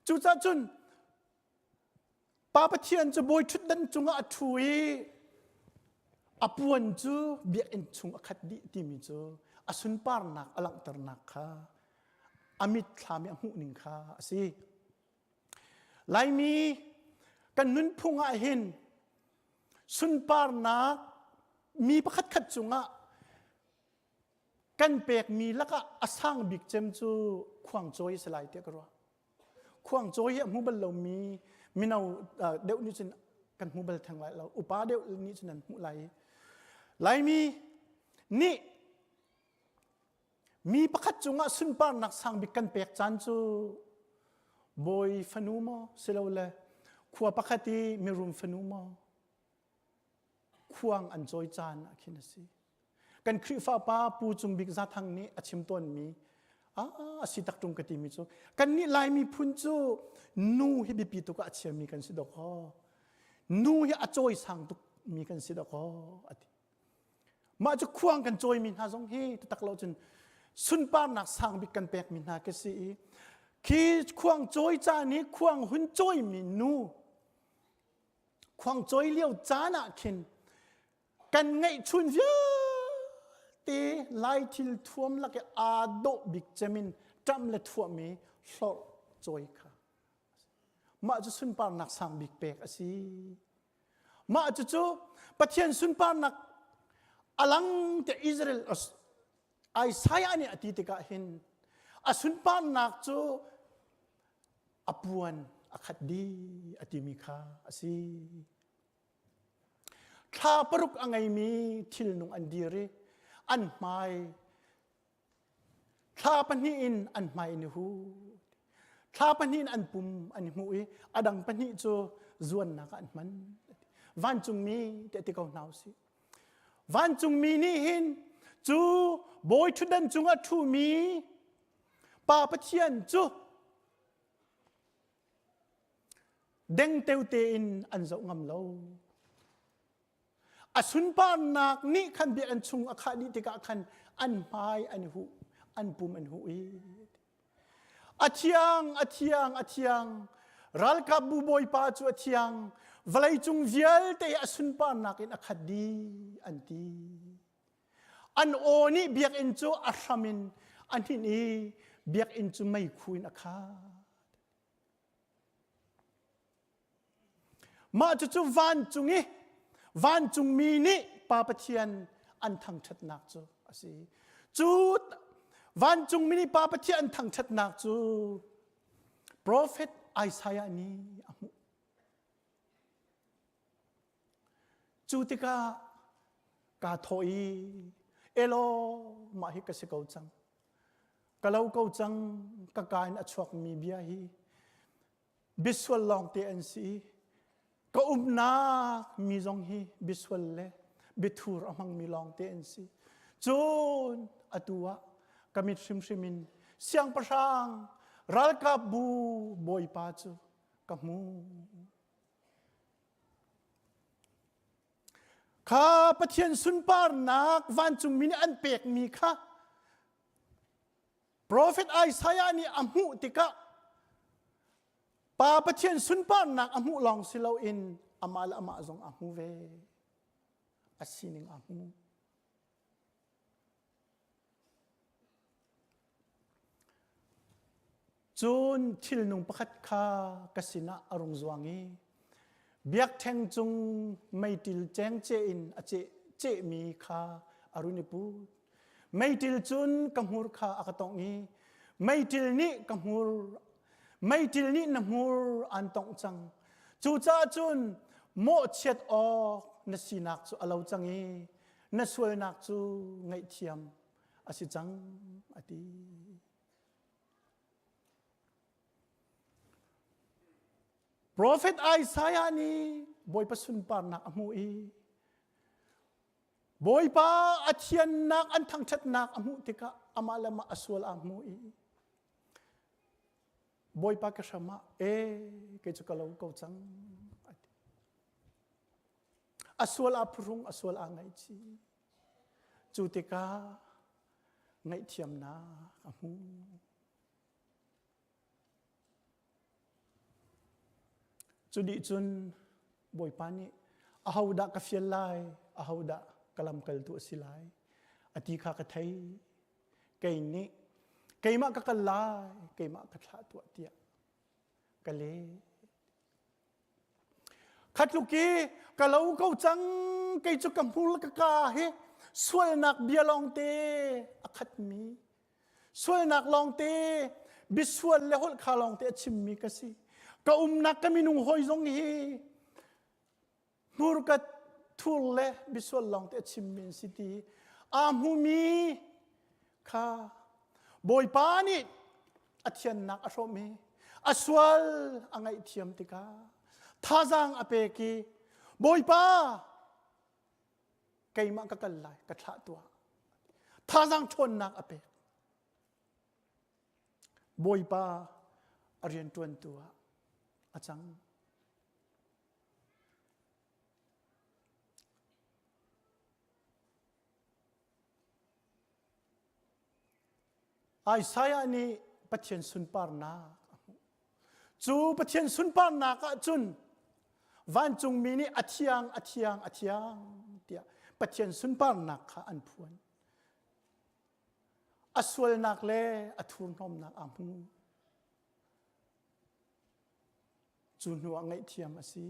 Cucaah cun Pa Pathian cu bawi ṭhutdan cungah a ṭhu i a puan cu biakinn chung a khat dih timi cu a sunparnak a langhternak kha a mitthlam i a hmuhning kha a si. Laimi kan nunphung ah hin sunparnak mi pakhat khat cungah kan pekmi lakah a sang bik cem cu khuangcawi a si lai tiah ka ruah. Khuangcawi hi a hmu bal lomi mino deuh nih cun kan hmu bal theng lai lo. Upa deuh nih cun an hmuh lai. Laimi nih mi pakhat cungah sunparnak sang bik kan pek caan cu bawi fanu maw silole khua pakhat i mirum fanu maw khuang an cawi caan ah khin a si. Kan Khrihfa pa Pu Cung Bik Zathang nih a chim tawnmi. Ah, a si tak ṭung ka timi cu kannih Lai miphun cu nu hi biapi tuk ah a chiami kan si dawkaw. Nu hi a cawisang tuk mi kan si dawkaw a ti. Mah cu khuang kan cawimi hna zong hi taktak lo cun sunparnak sang bik kan pekmi hna ka si i khi khuang cawi caan i khuang hun cawimi nu khuang cawi lio caan ah khin kan ngeihchun vialte lai thil thuam lak i aa dawh bik cemin ṭam le thuahmi hlorh cawi kha mah cu sunparnak sang bik pek a si. Mah cucu Pathian sunparnak a lang te Israel Isaiah nih a ti tikah hin a sunparnak cu a puan a khat dih a timi kha a si. Thla paruk a ngeimi thilnung an dir i an hmai Thla pahnih in an hmai an i hu. Thla pahnih in an pum an i hmuh i a dang pahnih cu zuannak ah an hman. Vancungmi tiah ti ko hna usih. Vancungmi nih hin cu bawi ṭhutdan cungah ṭhumi Pa Pathian cu dengteo tein an zoh ngam lo. A sunparnak nih khan biakinn chung a khah dih tikah khan an hmai an i huh, an pum an huh i a thiang, a thiang, a thiang. Ralkapbu bawipa cu a thiang. Vawleicung vialte a sunparnak in a khat dih an ti. An aw nih biakinn cu a hram in a hninh i biakinn cu meikhu in a khat. Mah cucu vancung i vancungmi nih Pa Pathian an thangṭhatnak cu a si. Cu vancungmi nih Pa Pathian an thangṭhatnak cu profet Isaiah nih a hmuh. Cu tikah kaa thawh i elaw mah hi ka si ko cang. Ka lo ko cang ka kaa in a chuakmi bia hi Bisual lawngte an si. Ka umnak mi zong hi bisual le biathur a hmangmi lawngte an si. Cun atu ah ka mit hrimhrim in siangpahrang ralkapbu bawipa cu ka hmu. Kha Pathian sunparnak vancungmi nih an pekmi kha Profet Isaiah nih a hmuh tikah Pa Pathian sunparnak a hmuh lawng si loin amah le amah zong a hmu ve. A sining a hmu. Cun thilnung pakhat kha ka sinah a rung zuang i biakṭheng cung meiṭil cengceh in a ceh cehmi kha a run i put. Meiṭil cun ka hmur kha a ka tongh i meiṭil nih ka hmur meiṭil nih na hmur aan tongh cang. Cucaah cun mawhchiat awk na sinak cu a lo cang i na sualnak cu ngaihthiam a si cang a ti. Profet Isaiah nih Bawipa sunparnak a hmuh i Bawipa a thiannak an thangṭhatnak a hmuh tikah amah le amah a sual aa hmu i Bawipa ka hram ah e kei cu ka lo ko cang a ti. A sual aa phuhrung a sual aa ngaihchih. Cu tikah ngaihthiamnak a hmu. Cu dih cun Bawipa nih ahodah ka fial lai, ahodah ka lamkaltu a si lai, a ti kha ka thei. Kei nih keimah ka kal lai, keimah ka thlah tuah tiah ka leh. Khatluk i ka lo ko cang, kei cu ka hmur ka ka hi sualnak bia lawngte a khatmi Sualnak lawngte, bisual le holh kha lawngte a chimmi ka si. Ka umnak ka minung hawi zong hi hmurka thur le bisual lawngte a chimmi an si ti aa hmumi kha Bawipa nih a thiannak a hrawm i a sual a ngaihthiam tikah thazaang a pek i Bawipa keimah ka kal lai ka thlah tuah thazaang ṭhawnnak a pek. Bawipa a rianṭuantu ah a cang. Isaiah nih Pathian sunparnak a hmuh. Cu Pathian sunparnak ah cun vancungmi nih a thiang, a thiang, a thiang tiah Pathian sunparnak kha an phuan. A sualnak le a thurhnawmnak aa hmu. Cu hnu ah ngaihthiam a si,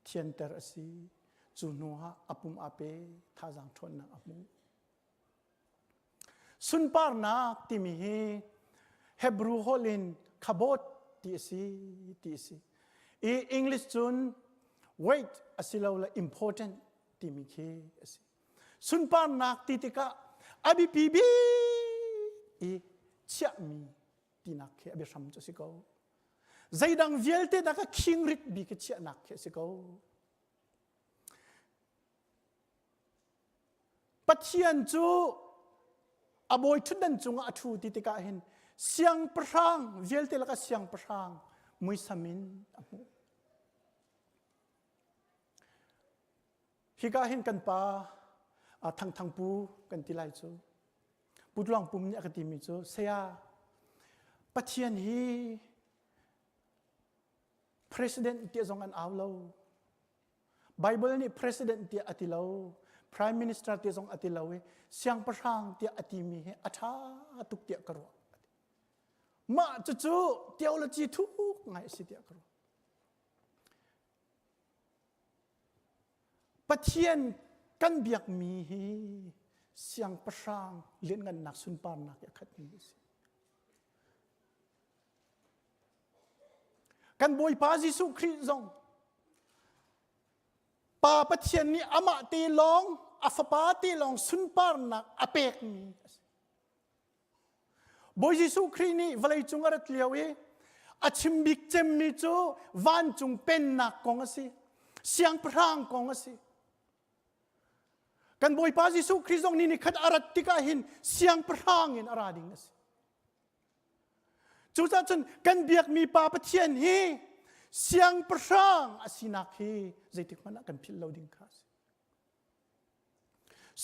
thianter a si. Cu hnu ah a pum aa pe, thazaang ṭhawnnak a hmu. Sunparnak timi hi Hebrew holh in khabot ti a si ti a si. I English cun weight asilole important timi khi a si. Sunparnak ti tikah a biapi bik i chiahmi tinak khi a biahram cu a si ko. Zeidang vialte dah ka khingrit bik i chiahnak khi a si ko. Pathian cu a bawi ṭhutdan cungah a ṭhu ti tikah hin siangpahrang vialte lakah siangpahrang muisam in a hmuh. Hika hin kan pa Thangthang Pu kan ti lai cu. Pu Tluang Pum nih a ka timi cu saya Pathian hi president tiah zong an au lo. Bible nih president tiah a ti lo, prime minister tiah zong a ti lo i siangpahrang tiah a timi hi a ṭha tuk tiah ka ruah. Mah cucu theology thuk ngai a si tiah ka ruah. Pathian kan biakmi hi siangpahrang lianngannak sunparnak i a khatmi a si. Kan Bawipa Jesuh Khrih zong Pa Pathian nih amah te lawng a fapa te lawng sunparnak a pekmi a si. Bawi Jesuh Khrih nih vawleicung a rat lio i a chim bik cemmi cu vancung pennak kong a si. Siangpahrang kong a si. Kan Bawipa Jesuh Khrih zong ni nikhat a rat tikah hin siangpahrang in a ra ding a si. Cucaah cun kan biakmi Pa Pathian hi siangpahrang a sinak hi zeitik hmanh ah kan philh lo ding kha a si.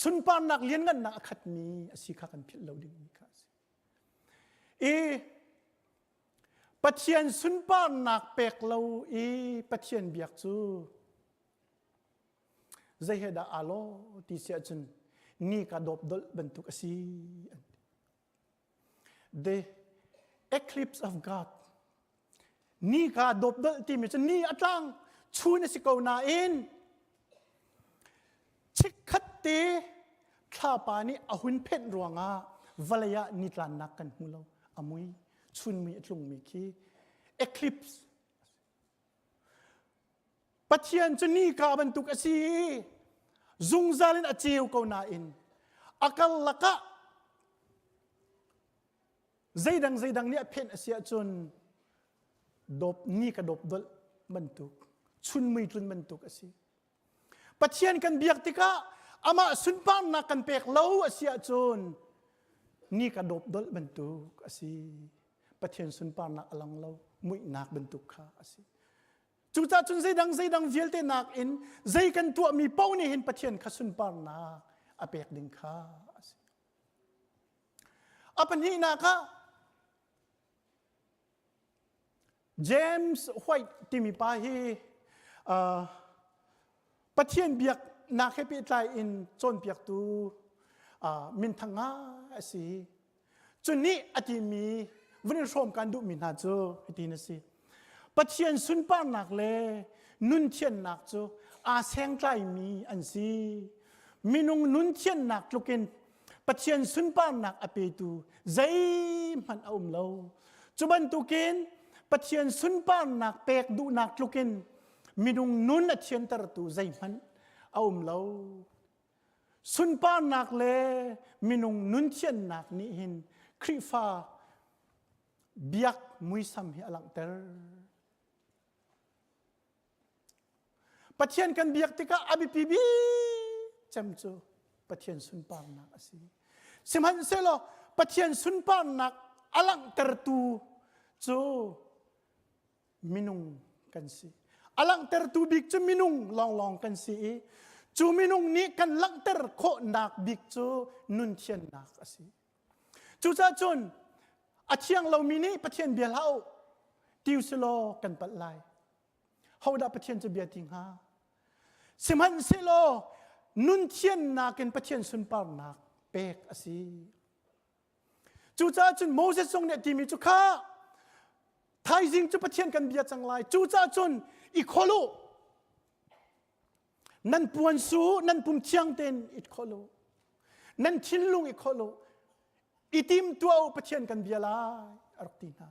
Sunparnak lianngannak a khatmi a si kha kan philh lo dingmi kha a si. I Pathian sunparnak pek lo i Pathian biak cu zei he dah aa lawh ti si ahcun ni ka dawp dolh bantuk a si an ti. The eclipse of God. Ni ka dawpdolh timi cu ni a tlang chun a si ko nain chikkhat te thlapa nih a hun phenh ruangah vawlei ah nitlannak kan hmu lo a mui chun mui a tlungmi khi eclipse Pathian cu nika bantuk a si i zungzal in a ceu ko nain a karlak ah zeidang zeidang nih a phenh a si ahcun dawp ni ka dawp dolh bantuk chunmui tlun bantuk a si. Pathian kan biak tikah amah sunparnak kan pek lo a si ahcun ni ka dawp dolh bantuk a si. Pathian sunparnak a lang lo muihnak bantuk kha a si. Cucaah cun zeidang zeidang vialte nakin zei kan tuahmi paoh nih hin Pathian kha sunparnak a pek ding kha a si. A pahnihnak ah James White timi pa hi uh, Pathian biaknak he pehtlai in cawnpiaktu uh, minthang ngai a si. Cu nih a timi vun in hrawm kan duhmi hna cu hitin a si. Pathian sunparnak le nun thiannak cu aa sengtlaimi an si. Minung nun thiannak tlukin Pathian sunparnak a petu zeihmanh a um lo. Cu bantukin Pathian sunparnak pek duhnak tlukin minung nun a thiantertu zeihmanh a um lo. Sunparnak le minung nunthiannak nih hin Khrihfa biak muisam hi a langhter. Pathian kan biak tikah a biapi bik cem cu Pathian sunparnak a si. Sihmanhsehlaw Pathian sunparnak a langhtertu cu minung kan si. A langhtertu bik cu minung lawnglawng kan si i cu minung nih kan langhter khawhnak bik cu nun thiannak a si. Cucaah cun a thiang lomi nih Pathian bia hlah u ti usilaw kan palh lai. Hodah Pathian cu bia ti hnga? Sihmanhsehlaw nun thiannak in Pathian sunparnak pek a si. Cucaah cun Moses zong nih a timi cu kha thaizing cu Pathian kan bia cang lai. Cucaah cun i khol u. Nan puan su, nan pum thiang tein i khol u. Nan thinlung i khol u. I tim tuah u Pathian kan bia lai a rak ti hna.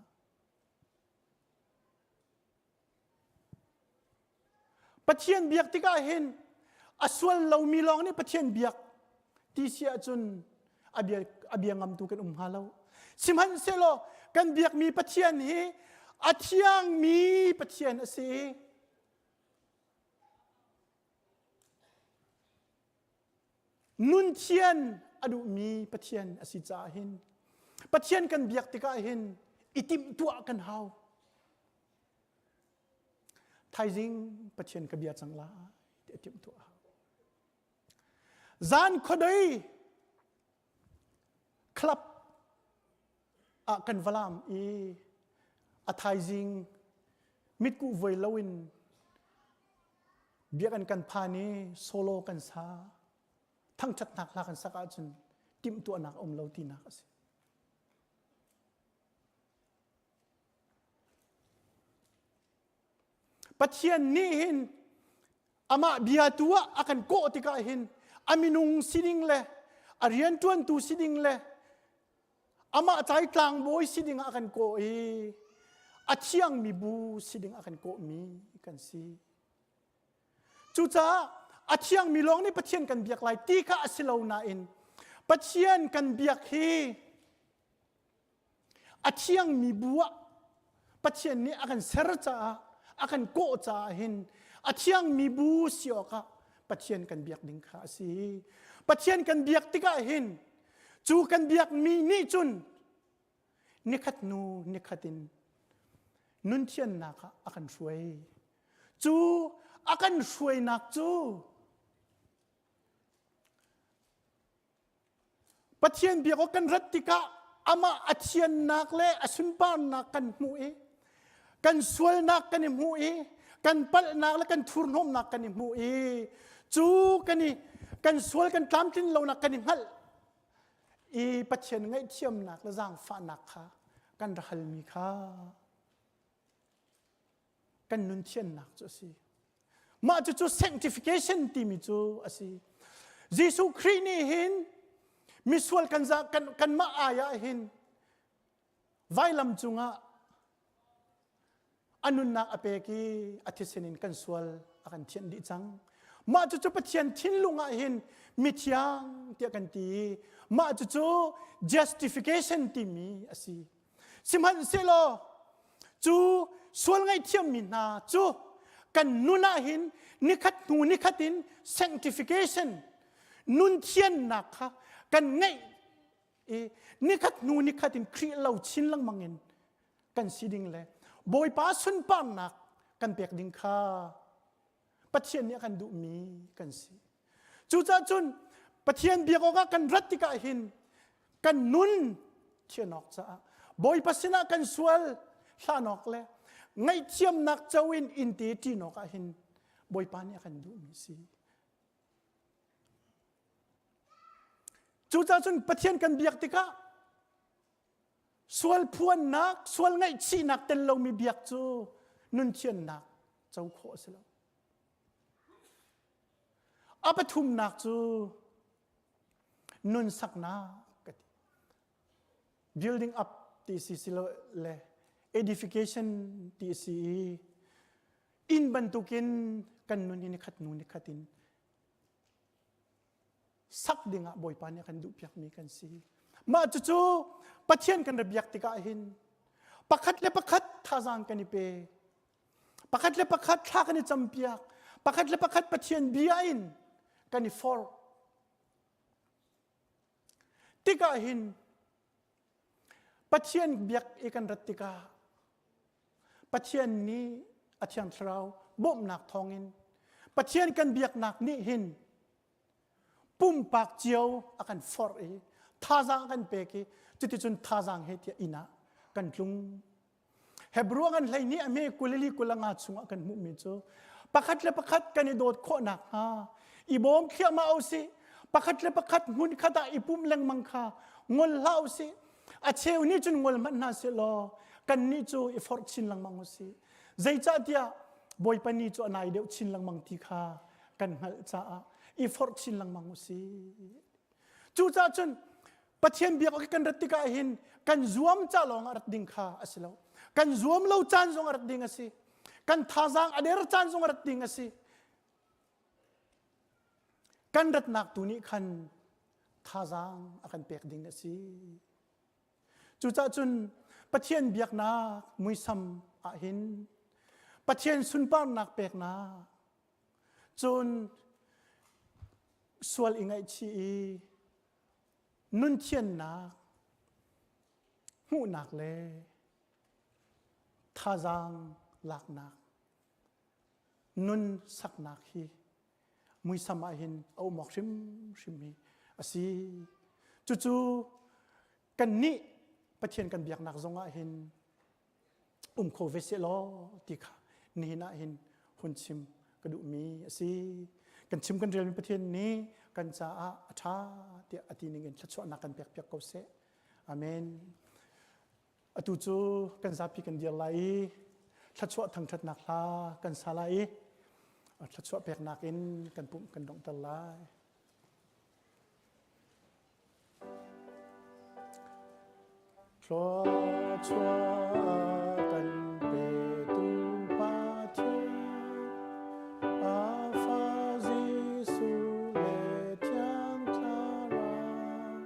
Pathian biak tikah hin a sual lomi lawng nih Pathian biak ti si ahcun a bia, a bia ngamtu kan um hnga lo. Sihmanhsehlaw kan biakmi Pathian hi a thiangmi Pathian a si. Nun thian a duhmi Pathian a si caah hin Pathian kan biak tikah hin i timhtuah kan hau. Thaizing Pathian ka bia cang lai ti a timhtuah hau. Zan khuadei club ah kan valam i a thaizing mitkuh voi loin biakinn kan phan i solo kan sa thangṭhatnak hla kan sak ahcun timhtuahnak a um lo tinak a si. Pathian nih hin amah bia tu ah a kan kawh tikah hin a minung sining le a rianṭuantu sining le amah cai tlangbawi si ding ah a kan kawh i a thiangmi bu si ding ah a kan kawhmi kan si. Cucaah a thiangmi lawng nih Pathian kan biak lai ti kha a si lo nain Pathian kan biak hi a thiangmi bu ah Pathian nih a kan ser caah a kan kawh caah hin a thiangmi bu si awkah Pathian kan biak ding kha a si. Pathian kan biak tikah hin cu kan biakmi nih cun nikhat hnu nikhat in nun thiannak ah a kan hruai. Cu a kan hruainak cu Pathian biak awk kan rat tikah amah a thiannak le a sunparnak kan hmuh i kan sualnak kan i hmuh i kan palhnak le kan thurhnawmnak kan i hmuh i cu kan i kan sual kan tlamtlin lonak kan i hngalh i Pathian ngaihthiamnak le zaangfahnak kha kan ra halmi kha kan nun thiannak cu a si. Mah cucu sanctification timi cu a si. Jesuh Khrih nih hin misual kan za kan kanmah ai ah hin vailam cungah a nunnak a pek i a thisen in kan sual a kan thianh dih cang. Mah cucu Pathian thinlung ah hin mithiang tiah kan ti i mah cucu justification timi a si. Sihmanhsehlaw cu sual ngaihthiammi hna cu kan nun ah hin nikhat hnu nikhat in sanctification nun thiannak kha kan ngeih i nikhat hnu nikhat in Khrih lo chin lengmang in kan si ding le Bawipa sunparnak kan pek ding kha Pathian nih a kan duhmi kan si. Cucaah cun Pathian biak awkah kan rat tikah hin kan nun thian awk caah Bawipa sinah kan sual hlan awk le ngaihthiamnak co in inn te ṭin awk ah hin Bawipa nih a kan duhmi si. Cucaah cun Pathian kan biak tikah Sual phuannak, sual ngaihchihnak tel lomi biak cu nun thiannak co khawh a si lo. A pathumnak cu nun saknak ka ti. Building up ti si si lo le edification ti si i inn bantukin kan nun hi nikhat nu nikhat in sak dingah Bawipa nih a kan duhpiakmi kan si. Mah cucu Pathian kan ra biak tikah hin pakhat le pakhat thazaang kan i pe. Pakhat le pakhat thla kan i campiak. Pakhat le pakhat Pathian bia in kan i forh. Tikah hin Pathian biak i kan rat tikah. Pathian nih a thiang thlarau bawmhnak thawngin Pathian kan biaknak nih hin pumpak cio a kan forh i thazaang a kan pek i cuticun thazaang he tiah inn ah kan tlung. Hebrew kan hlei nih a hme kulili kulanga chungah kan hmuhmi cu pakhat le pakhat kan i dawt khawh nakhnga i bawm thliahmah usih pakhat le pakhat hmun khat ah i pum lengmang kha ngol hlah usih a cheu nih cun ngol hmanh hna seh law kannih cu i forh chin lengmang usih zeicahtiah Bawipa ni cu a nai deuh chin lengmang ti kha kan hngalh caah i forh chin lengmang usih cucaah cun Pathian biak awk kan rat tikah hin kan zuam ca lawng ah rat ding kha a si lo. Kan zuam lo caan zong a rat ding a si. Kan thazaang a der caan zong a rat ding a si. Kan ratnak tu nih khan thazaang a kan pek ding a si. Cucaah cun Pathian biaknak muisam ah hin Pathian sunparnak peknak cun sual i ngaihchih i nunthiannak hmuhnak le thazaang laknak nun saknak hi muisam ah hin a um awk hrimhrim hi a si. Cucu kannih Pathian kan biaknak zong ah hin um kho ve seh law ti kha nihin ah hin hun chim ka duhmi a si. Kan chim kan relmi Pathian nih kan caah a ṭha tiah a ti ning in thluachuahnak kan pekpiak ko seh. Amen. Atu cu kan zapi kan dir lai i thluachuah thangṭhatnak hla kan sa lai i thluachuah peknak in kan pumh kan donghter lai. Thluachuah kan petu Pathian, a Fa Jesuh le Thiang Thlarau,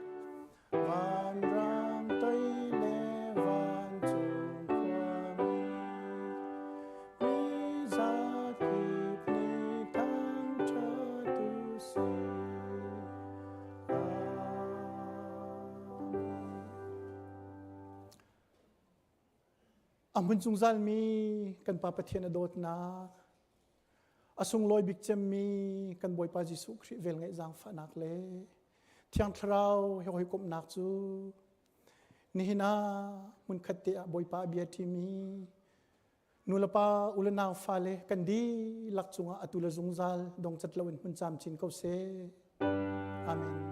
vanram toi le vancung khuami, mi zakip nih thangṭhat u sih. A hmun zungzalmi kan Pa Pathian a dawtnak, a sunglawi bik cemmi kan Bawipa Jesuh Khrih velngeih zaangfahnak le Thiang Thlarau he hawikomhnak cu nihin ah hmunkhat te ah Bawipa a bia ṭimi Nulepa u le nau fale kan dihlak cungah atu le zungzal dongcat loin hmun camcin ko seh. Amen.